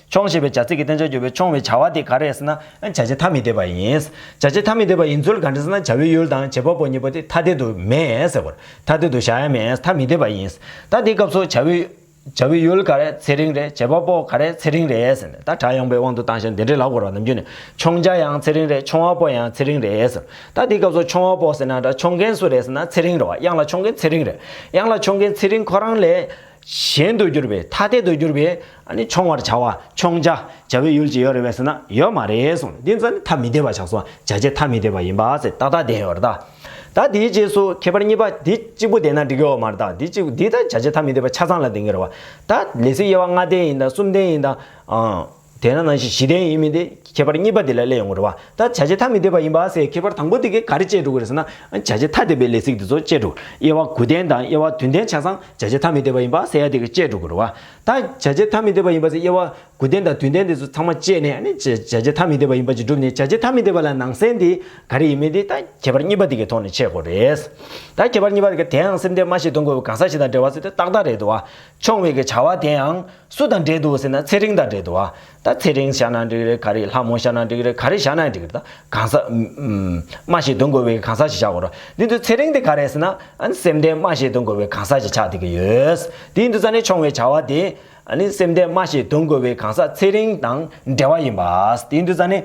མཆོང་ཞེས་པའི་བྱ་ཚིག་གི་བསྟན་བྱར་གྱུར་པའི་མཆོང་བའི་བྱ་བ་དེ་ག་རེ་རེད་ཟེར་ན། བྱ་བྱེད་ཐ་མི་དད་པ་ཡིན། བྱ་བྱེད་ཐ་མི་དད་པ་ཡིན་ཚུལ་ག་འདྲ་ཟེར་ན། བྱ་བའི་ཡུལ་དང་བྱེད་པ་པོ་གཉིས་པོ་དེ་ཐ་དད་དུ་མེད་ཟེར་བ་རེད། ཐ་དད་དུ་བཞག་ཡ་མེད། ཐ་མི་དད་པ་ཡིན། ད་དེའི་སྐབས་སུ་བྱ་བའི་བྱ་བའི་ཡུལ་ག་རེ་ཚེ་རིང་རེད། བྱེད་པ་པོ་ག་རེ་ཚེ་རིང་རེད་ཟེར་ནས། ད་སྒྲ་དབྱངས་པའི་དབང་དུ་བཏང་བྱས་འདི་འདྲའི་ལབ་དགོས་རེད་བ། ནམ་རྒྱུན་ནས་མཆོང་བྱ་ཡང་ཚེ་རིང་རེད། མཆོང་བ་པོ་ཡང་ཚེ་རིང་རེད་ཟེར། ད་དེའི་སྐབས་སུ་མཆོང་བ་པོ་ཟེར་ན་འདྲ། མཆོང་མཁན་སུ་རེད་ཟེར་ན་ཚེ་རིང་རེད་བ། གཡང་ལ་མཆོང་མཁན་ཚེ་རིང་རེད། གཡང་ལ་མཆོང་མཁན་ཚེ་རིང་ཁོ་རང་ལས་གཞན་དུ་གྱུར་པའི་ཐ་དད་དུ་གྱུར་པའི་ཨ་ནི་མཆོང་བར་བྱ་བ། མཆོང་བྱ། བྱ་བའི་ཡུལ་ཅིག་ཡོད་རེད་པས་ཟེར་ན་ཡོད་མ་རེད་གསུངས། འདི་ཙམ་ནི་ཐ་མི་དད་པ་ཆགས་སོང་། བྱ་བྱེད་ཐ་མི་དད་པ་ཡིན་པ་ཟེར་ཏག་ཏག་བསྟན་ཡོད་རེད་ད། ད་དེའི་རྗེས་སུ་ཁྱད་པར་གཉིས་པ་འདི་གཅིག་པུ་བསྟན་ན་འགྲིག་གི་ཡོད་མ་རེད་ད། འདི་གཅིག་འདི་ད་བྱ་བྱེད་ཐ་མི་དད་པ་ཆ་ཚང་ལ་ལྡན་གྱི་རེད་བ། ད་ལས་ཚིག་དབྱེ་བ་ལྔ་ལྡན་ཡིན་དང་གསུམ་ལྡན་ཡིན་དང་། ཨང་། དེ་ན་ནང་བཞིན་བཞི་ལྡན་ཡིན་མིན་དེ་ཁྱད་པར་གཉིས་པ་དེ་ལ་སླེབས་ཡོང་གི་རེད་བ། ད་བྱ་བྱེད་ཐ་མི་དད་པ་ཡིན་པ་ཟེར་ཁྱད་པར་དང་པོ་དེ་གས་ག་རེ་བཅད་འགྲོ་གི་རེད་ཟེར་ན། བྱ་བྱེད་ཐ་དད་པའི་ལས་ཚིག་དེ་ཚོ་བཅད་འགྲོ། དབྱེ་བ་དགུ་ལྡན་དང་དབྱེ་བ་བདུན་ལྡན་ཆ་ཚང་བྱ་བྱེད་ཐ་མི་དད་པ་ཡིན་པ་ཟེར་ཡ་དེ་གས་བཅད་འགྲོ་གི་རེད་བ། ད་བྱ་བྱེད་ཐ་མི་དད་པ་ཡིན་པ་ཟེར་དབྱེ་བ་དགུ་ལྡན་དང་བདུན་ལྡན་དེ་ཚོ་ཚང་མ་བཅད་ནས། ཨ་ནི་བྱ་བྱ་བྱེད་ཐ་མི་དད་པ་ཡིན་པ་ཅིག་བསྒྲུབས་ནས། བྱ་བྱེད་ཐ་མི་དད་པ་ལ་ནང་གསེས་དེ་ག་རེ་ཡིན་མིན་དེ་ད་ཁྱད་པར་གཉིས་པ་དེ་གའི་ཐོག་ནས་འཆད་དགོས་རེད། ད་ཁྱད་པར་གཉིས་པ་དེ་གའི་དེ་ཡང་སེམས་ལྡན་སྨྲ་ཤེས་དོན་གོ་བའི་གང་ཟག་ཞིག་དང་འབྲེལ་བ་ཟེར་དེ་ཏག་ཏག་རེད་འདུག་བ། མཆོང་བའི་གི་བྱ་བ་དེ་ཡང་སུ་དང་འབྲེལ་འདུག་ཟེར་ན་ཚེ་རིང་དང་འབྲེལ་འདུག་བ། ད་ཚེ་རིང་བཞག་ན་འགྲིག་རེད། ག་རེ་ལྷ་མོ་བཞག་ན་འགྲིག་རེད། ག་རེ་བཞག་ན་འགྲིག་རེད། ད་གང་ཟག་ཨུམ། སྨྲ་ཤེས་དོན་གོ་བའི་གང་ཟག་ཞིག་བཞག་དགོས་རེད། འདི་དུས་ཚེ་རིང་དེ་ག་རེ་ཟེར་ན། ཨ་ནི་སེམས་ལྡན་སྨྲ་ཤེས་དོན་གོ་བའི་གང་ཟག་ཞིག་ཆགས་བསྡད་ཀྱི་ཡོད། དེ་ཡིན་དུས་ཙ་ནས་མཆོང་བའི་བྱ་བ་དེ། ཨ་ནི་སེམས་ལྡན་སྨྲ་ཤེས་དོན་གོ་བའི་གང་ཟག་ཚེ་རིང་དང་འབྲེལ་བ་ཡིན་པ། དེ་ཡིན་དུས་ཙ་ནས་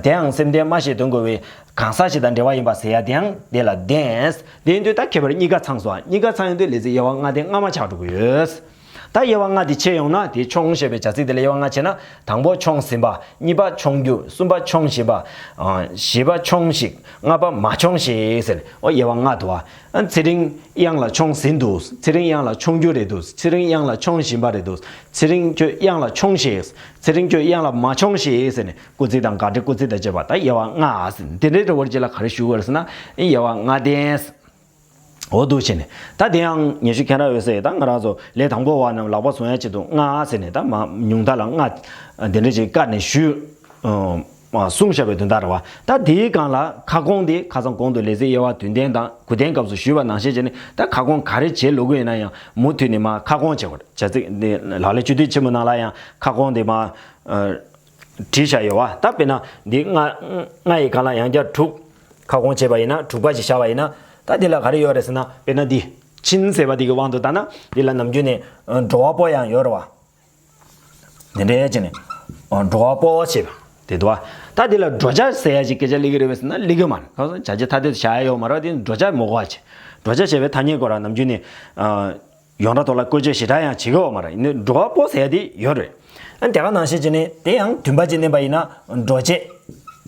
དེ་ཡང་སེམས་ལྡན་སྨྲ་ཤེས་དོན་གོ་བའི་གང་ཟག་ཞིག་དང་འབྲེལ་བ་ཡིན་པ་ཟེར་ཡ་དེ་ཡང་དེ་ལ་ལྡན། དེ་ཡིན་དུས་ད་ཁྱད་པར་གཉིས་ཀ་ཚང་སོང་། གཉིས་ཀ་ཚང་ཡོང་དུས་ལས་ཚིག་དབྱེ་བ་ལྔ་དེ་སྔ་མ་ཆགས་འགྲོ་གི་ཡོད། ད་དབྱེ་བ་ལྔ་དེ་ཕྱེ་ཡོང་ན། དེ་མཆོང་ཞེས་པའི་བྱ་ཚིག་དེ་ལ་དབྱེ་བ་ལྔ་ཕྱེ་ན། དང་པོ་མཆོང་ཟིན་པ། གཉིས་པ་མཆོང་རྒྱུ། གསུམ་པ་མཆོང་བཞིན་པ། ཨ་བཞི་པ་མཆོང་ཞིག། ལྔ་པ་མ་མཆོང་ཞིག་ཟེར་ནས། ཨོ་དབྱེ་བ་ལྔ་འདུག་བ། ཨ་ཚེ་རིང་གཡང་ལ་མཆོང་ཟིན་འདུག། ཚེ་རིང་གཡང་ལ་མཆོང་རྒྱུ་རེད་འདུག། ཚེ་རིང་གཡང་ལ་མཆོང་བཞིན་པ་རེད་འདུག། ཚེ་རིང་ཁྱོད་གཡང་ལ་མཆོང་ཞིག། ཚེ་རིང་ཁྱོད་གཡང་ལ་མ་མཆོང་ཞིག་ཟེར་ནས། སྐུལ་ཚིག་དང་དགག་སྒྲའི་སྐུལ་ཚིག་དང་བཅས་པ། ད་དབྱེ་བ་ལྔ་ཟེར་ནས། དེ་འདྲའི་འདྲ་བོ་ཅིག་ལ་ག་རེ་ཞུ་དགོས་རེད་ཟེར་ན། དབྱེ་བ་ལྔ་ལྡན། འོ་འདུག་བྱས་ནས། ད་དེ་ཡང་ཉན་ཞིབ་མཁྱེན་རབ་འོད་ཟེར། ད་ང་རང་ཚོ་ལས་དང་པོ་བ་རྣམས་ལག་པ་བཟུང་ཡ་ཆེད་དུ་ལྔ་ཟེར་ནས། ད་མ་ཉུང་མཐའ་ལ་ལྔ་དེ་འདྲ་ཅིག་བཀར་ནས་ཞུས། ཨ་གསུངས་བཞག་པའི་དོན་དག་རེད་བ། ད་དེའི་སྒང་ལ་ཁ་སྐོང་དེ་ཁ་སང་གོང་དུ་ལས་ཚིག་དབྱེ་བ་བདུན་ལྡན་དང་དགུ་ལྡན་སྐབས་སུ་ཞུས་པ་ནང་བཞིན་བྱས་ནས། ད་ཁ་སྐོང་ག་རེ་བྱེད་ལོ་དགོས་ཡིན་ན་ཡང་མུ་མཐུད་ནས་མར་ཁ་སྐོང་བྱེད་དགོས་རེད། བྱ་ཚིག་འདི་ལག་ལེན་བཅུད་བསྡུས་ཆེན་མོ་ནང་ལ་ཡང་ཁ་སྐོང་དེ་མར་ཨ། བྲིས་བཞག་ཡོད་བ། ད་དཔེར་ན་འདི་ལྔ་ལྔ་ཡི་སྒང་ལ་ཡང་བསྐྱར་དྲུག་ཁ་སྐོང་བྱས་པ་ཡིན་ན། དྲུག་པ་ཞིག་བཞག་པ་ཡིན་ན། ད་འདི་ལ་ག་རེ་ཡོད་རེད་ཟེར་ན། དཔེར་ན་འདི་ཕྱིན་ཟེར་བ་འདི་གི་དབང་དུ་བཏང་ན། འདི་ལ་ནམ་རྒྱུན་ནས་འགྲོ་བ་པོ་ཡང་ཡོད་རེད་བ། འདི་འདྲའི་བྱས་ནས་འགྲོ་བ་པོ་ཞེས་པ་དེ་འདུག་བ། ད་འདི་ལ་འགྲོ་བྱ་ཟེར་ཡ་ཅིག་སྐད་ཆ་སླེབས་ཀྱི་རེད་པས་ཟེར་ན་སླེབས་ཀྱི་མ་རེད། གང་ཟེར་བྱ་བྱེད་ཐ་དད་དུ་བཞག་ཡ་ཡོད་མ་རེད། འདི་འགྲོ་བྱ་མི་དགོས་པ་བྱས། འགྲོ་བྱ་ཞེས་པའི་ཐ་སྙད་སྐོར་ལ་ནམ་རྒྱུན་ནས་ཡོངས་གྲགས་ཐོག་ལ་བཀོལ་སྤྱོད་ཞེ་དྲག་ཡང་བྱེད་ཀྱི་ཡོད་མ་རེད། ཡིན་ནའི་འགྲོ་བ་པོ་ཟེར་ཡ་དེ་ཡོད་རེད། ཨ་དེ་ག་ནང་བཞིན་བྱས་ནས་དེ་ཡང་བདུན་པ་ཅིག་བསྣན་པ་ཡིན་ན་འགྲོ་བྱེད།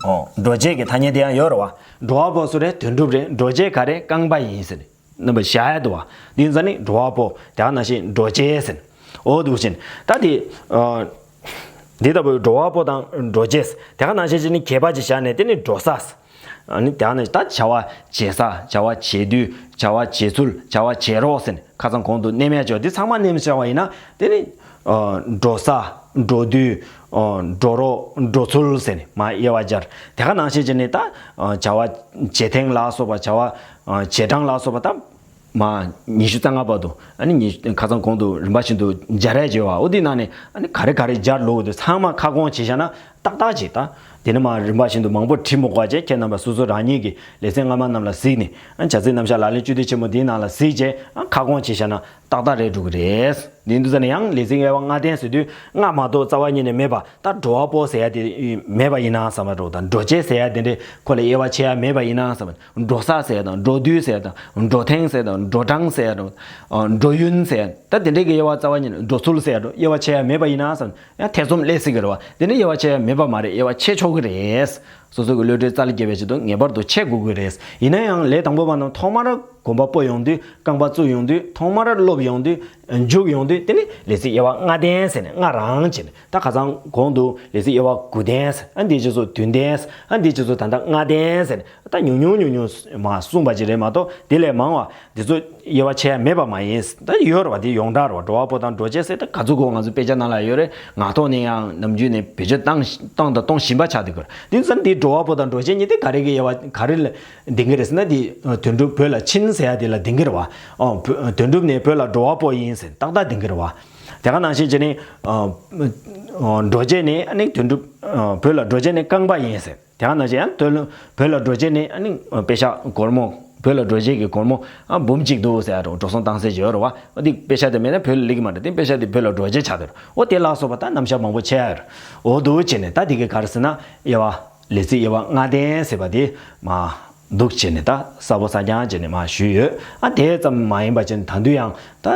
ཨོ་འགྲོ་བྱེད་ཀྱི་ཐ་སྙད་དེ་ཡང་ཡོད་རེད་བ། འགྲོ་བ་པོ་སུ་རེད། དོན་གྲུབ་རེད། འགྲོ་བྱེད་ག་རེ། རྐང་པ་ཡིན་ཟེར་ནས་རྣམ་པ་བཞག་ཡ་འདུག་བ། འདི་ཡིན་ཙང་ནི་འགྲོ་བ་པོ། དེ་ག་ནང་བཞིན་འགྲོ་བྱེད་ཟེར་ནས། ཨོ་འདུག་བཞིན་ད་དེ་ཨ་འདི་ལྟ་བུའི་འགྲོ་བ་པོ་དང་འགྲོ་བྱེད། དེ་ག་ནང་བཞིན་བྱས་ནས་གྱེས་པ་ཅིག་བཞག་ནས་དེ་ནི་འགྲོ་ས། ཨ་ནི་དེ་ནི་ད་བྱ་བ་བྱེད་ས། བྱ་བ་བྱེད་དུས། བྱ་བ་བྱེད་ཚུལ། བྱ་བ་བྱེད་རོགས་ཟེར་ནས་ཁ་སང་གོང་དུ་གནས་མལ་འཇོག་འདི་ཚང་མ་གནས་བཞག་པ་ཡིན་ན། དེ་ནི་ཨ་འགྲོ་ས། འགྲོ་དུས། ཨ་འགྲོ་རོགས། འགྲོ་ཚུལ་ཟེར་ནས་མར་དབྱེ་བ་སྦྱར། དེ་ག་ནང་བཞིན་བྱས་ནས་ད་ཨ་བྱ་བ་བྱེད་ཐེངས་ལ་སོགས་པ། བྱ་བ་ཨ་བྱེད་གྲངས་ལ་སོགས་པ། ད་མར་ཉི་ཤུ་རྩ་ལྔ་བར་དུ། ཨ་ནི་ཉི་ཁ་སང་གོང་དུ་རིམ་པ་བཞིན་དུ་སྦྱར་ཡས་བྱས་པ། འོ་དེའི་ནང་ནས་ཨ་ནི་ག་རེ་ག་རེ་སྦྱར་ལོག་གི་འདུག་ཚང་མ་ཁ་སྐོང་བྱས་བཞག་ན་ཏག་ཏག་ཅིག་ད་དེ་ནས་མར་རིམ་པ་བཞིན་དུ་མང་པོ་བྲིས་མི་དགོས་པ་བྱས། ཁྱེད་རྣམ་པ་སོ་སོ་རང་ཉིད་ཀྱི་ལེ་ཚན་སྔ་མ་རྣམས་ལ་གཟིགས་ནས། ཨ་བྱ་ཚིག་རྣམ་གཞག་ལག་ལེན་བཅུད་བསྡུས་ཆེན་མོ་འདིའི་ནང་ལ་གཟིགས་བྱས། ཨ་ཁ་སྐོང་བྱས་བཞག་ན་ཏག་ཏག་རེད་འགྲོ་གི་རེད། འདི་འདུག་ཟེར་ན་ཡང་ལས་ཚིག་དབྱེ་བ་ལྔ་ལྡན་ཟེར་དུས་ལྔ་མ་གཏོགས་རྩ་བ་ཉིད་ནས་མེད་པ། ད་འགྲོ་བ་པོ་ཟེར་ཡ་དེ་མེད་པ་ཡིན་ན་བསམ་པ་འདྲ་བོ་དང་། འགྲོ་བྱེད་ཟེར་ཡ་དེ་འདྲའི་ཁོ་ལ་དབྱེ་བ་ཕྱེ་ཡ་མེད་པ་ཡིན་ན་བསམ་པ། འགྲོ་ས་ཟེར་ཡ་དང་། འགྲོ་དུས་ཟེར་ཡ་དང་། འགྲོ་ཐེངས་ཟེར་ཡ་དང་། འགྲོ་གྲངས་ཟེར་ཡ་དང་། འགྲོ་ཡུན་ཟེར་ཡ། ད་དེ་འདྲའི་གི་དབྱེ་བ་རྩ་བ་ཉིད་ནས། འགྲོ་ཚུལ་ཟེར་ཡ་དང་དབྱེ་བ་ཕྱེ་ཡ་མེད་པ་ཡིན་ན་བསམ། ཡང་ཐེ་ཚོམ་སླེབས་སྲིད་ཀྱི་རེད་བ། དེ་འདྲའི་དབྱེ་བ་ཕྱེ་ཡ་མེད་པ་མ་རེད། དབྱེ་བ་ཕྱེ་ཆོག་གི་རེད། སོ་སོ་གི་བློ་གྲོས་རྩ་ལ་རྒྱས་པའི་ཆེད་དུ་ངེས་པར་དུ་འཆད་དགོས་ཀྱི་རེད། ཡིན་ན་ཡང་ལས་དང་པོ་པ་རྣམས་ཐོག་མར་གོམ་པ་སྤོ་ཡོང་དུས། རྐང་པ་བཙུགས་ཡོང་དུས། ཐོག་མར་སློབ་ཡོང་དུས། འཇུག་ཡོང་དུས། དེ་ནི་ལས་ཚིག་དབྱེ་བ་ལྔ་ལྡན་ཟེར་ནས། ལྔ་རང་བྱས་ནས། ད་ཁ་སང་གོང་དུ་ལས་ཚིག་དབྱེ་བ་དགུ་ལྡན་ཟེར། ཨ་འདི་རྗེས་སུ་བདུན་ལྡན་ཟེར། ཨ་འདི་རྗེས་སུ་ད་ལྟ་ལྔ་ལྡན་ཟེར་ནས། ད་ཉུང་ཉུང་ཉུང་ཉུང་མ་གསུངས་པ་ཅིག་རེད་མ་གཏོགས། དེ་ལས་མང་བ་འདི་ཚོ་དབྱེ་བ་ཕྱེ་ཡ་མེད་པ་མ་ཡིན། ད་ཡོད་རེད་བ། དེ་ཡོངས་གྲགས་རེད་བ། འགྲོ་བ་པོ་དང་འགྲོ་བྱེད་ཟེར། ད་ག་ཚོད་གོ་ང་ཚོ་དཔེ་ཆ་ནང་ལ་ཡོད་རེད། ངག་ཐོག་ནས་ཡང་ནམ་རྒྱུན་ནས་བེད་སྤྱོད་བཏང་བཏང་དང་གཏོང་བཞིན་པ་ཆགས་བསྡད་ཀྱི་རེད། དེ་ཙམ་དེ་འགྲོ་བ་པོ་དང་འགྲོ་བྱེད་གཉིས་དེ་ག་རེ་གི་དབྱེ་བ་ག་རེ་ལ་ལྡན་གྱི་རེད་ཟེར་ན། དེ་དོན་གྲུབ་བོད་ལ་ཕྱིན་ཟེར་ཡ་དེ་ལ་ལྡན་གྱི་རེད་བ། ཨོ་བོ་དོན་གྲུབ་ནས་བོད་ལ་འགྲོ་བ་པོ་ཡིན་ཟེར་ཏག་ཏག་ལྡན་གྱི་རེད་བ། དེ་ག་ནང་བཞིན་བྱས་ནས་ཨ་ཨ་འགྲོ་བྱེད་ནས། ཨ་ནི་དོན་གྲུབ་ཨ་བོད་ལ་འགྲོ་བྱེད་ནས་རྐང་པ་ཡིན་ཟེར། དེ་ག་ནང་བཞིན་ཡང་དོན་བོད་ལ་འགྲོ་བྱེད་ནས། ཨ་ནི་དཔེ་བཞག་སྒོར་མོ། བོད་ལ་འགྲོ་བྱེད་ཀྱི་སྒོར་མོ་ཨ་འབུམ་གཅིག་འདུག་ཟེར་ཡ་རེད། འགྲོ་སོང་བཏང་ས་ཅིག་ཡོད་རེད་བ། འོ་དེ་དཔེ་ཆ་དེ་མེད་ན་བོད་ལ་སླེབས་ཀྱི་མ་རེད། དེ་དཔེ་ཆ་དེ་བོད་ལ་འགྲོ་བྱེད་ཆགས་བསྡད་རེད། འོ་དེ་ལ་སོགས་པ་ད་རྣམ་གཞག་མང་པོ་ཕྱེ་ཡ་རེད། འོ་འདུག་བྱས་ནས་ད་དེ་ག་ག་རེ་ཟེར་ན། དབྱེ་བ་ལས་ཚིག་དབྱེ་བ་ལྔ་ལྡན་ཟེར་བ་དེ་མ་འདུག་བྱས་ནས། ད་གསལ་པོ་གསལ་རྐྱང་བྱས་ནས་མ་ཞུས་ཡོད། ཨ་དེ་ཙམ་མ་ཡིན་པ་བྱས་ནས་ད་དུང་ཡང་ད་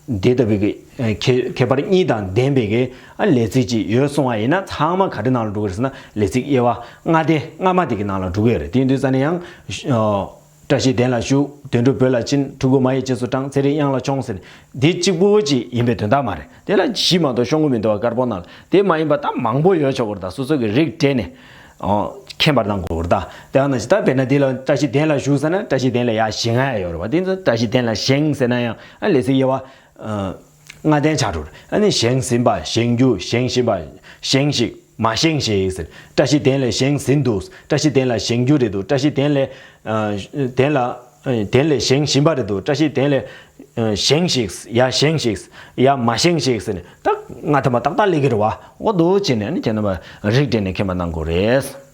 དེ་ལྟ་བུའི་གི་ཨ་ཁྱད་ཁྱད་པར་གཉིས་དང་ལྡན་པའི་གི་ཨ་ལས་ཚིག་ཅིག་ཡོད་སོང་བ་ཡིན་ན། ཚང་མ་ག་རེ་ནང་ལ་འགྲོ་གི་རེད་ཟེར་ན། ལས་ཚིག་དབྱེ་བ་ལྔ་སྡེ་སྔ་མ་དེ་གི་ནང་ལ་འགྲོ་གི་ཡོད་རེད། དེ་ཡིན་དུས་ཙ་ནས་ཡང་ཨ་བཀྲ་ཤིས་གདན་ལ་བཞུགས། དོན་གྲུབ་བོད་ལ་ཕྱིན། ཕྲུ་གུ་མ་ཡི་རྗེས་སུ་འབྲངས། ཚེ་རིང་གཡང་ལ་མཆོངས་ཟེར་ནས། འདི་གཅིག་པུ་ཅིག་ཡིན་པའི་དོན་དག་མ་རེད། དེ་ལ་བཞི་མ་གཏོགས་ཤོང་གི་མི་འདུག་བ། དཀར་པོ་ནང་ལ། དེ་མ་ཡིན་པ་ད་མང་པོ་ཡོད་ཆོག་གི་རེད། ད་སོ་སོ་གི་རིགས་སྤྲད་ནས་ཨོ་མཁྱེན་པར་གནང་དགོས་རེད། ད་དེ་ཡང་ན་ཞིག་ད་དཔེར་ན་འདི་ལ་བཀྲ་ཤིས་གདན་ལ་བཞུགས་ཟེར་ན། བཀྲ་ཤིས་གདན་ལ་ཡར་བཞེངས་ཡ་ཡོད་རེད་བ། དེ་ཚོ་བཀྲ་ཤིས་གདན་ལ་བཞེངས་ཟེར་ན་ཡང་ཨ་ལས་ཚིག་དབྱེ་བ་ཨ་ལྔ་ལྡན་ཆགས་འགྲོ་རེད། ཨ་ནི་བཞེངས་ཟིན་པ། བཞེངས་རྒྱུ། བཞེངས་བཞིན་པ། བཞེངས་ཤིག་མ་བཞེངས་ཤིག་ཟེར། བཀྲ་ཤིས་གདན་ལས་བཞེངས་ཟིན་འདུག་བཀྲ་ཤིས་གདན་ལ་བཞེངས་རྒྱུ་རེད་འདུག་བཀྲ་ཤིས་གདན་ལས་ཨ་གདན་ལ་ཨ་གདན་ལས་བཞེངས་བཞིན་པ་རེད་འདུག་བཀྲ་ཤིས་གདན་ལས་ཨ་བཞེངས་ཤིག་ཡ་བཞེངས་ཤིག་ཡ་མ་བཞེངས་ཤིག་ཟེར་ནས། ད་ལྔ་ཐམ་པ་ཏག་ཏག་སླེབས་ཀྱི་རེད་བ། འོ་འདུག་བྱས་ནས་ཨ་ནི་ཁྱེད་རྣམ་པ་རིགས་སྤྲད་ནས་མཁྱེན་པ་གནང་དགོས་རེད།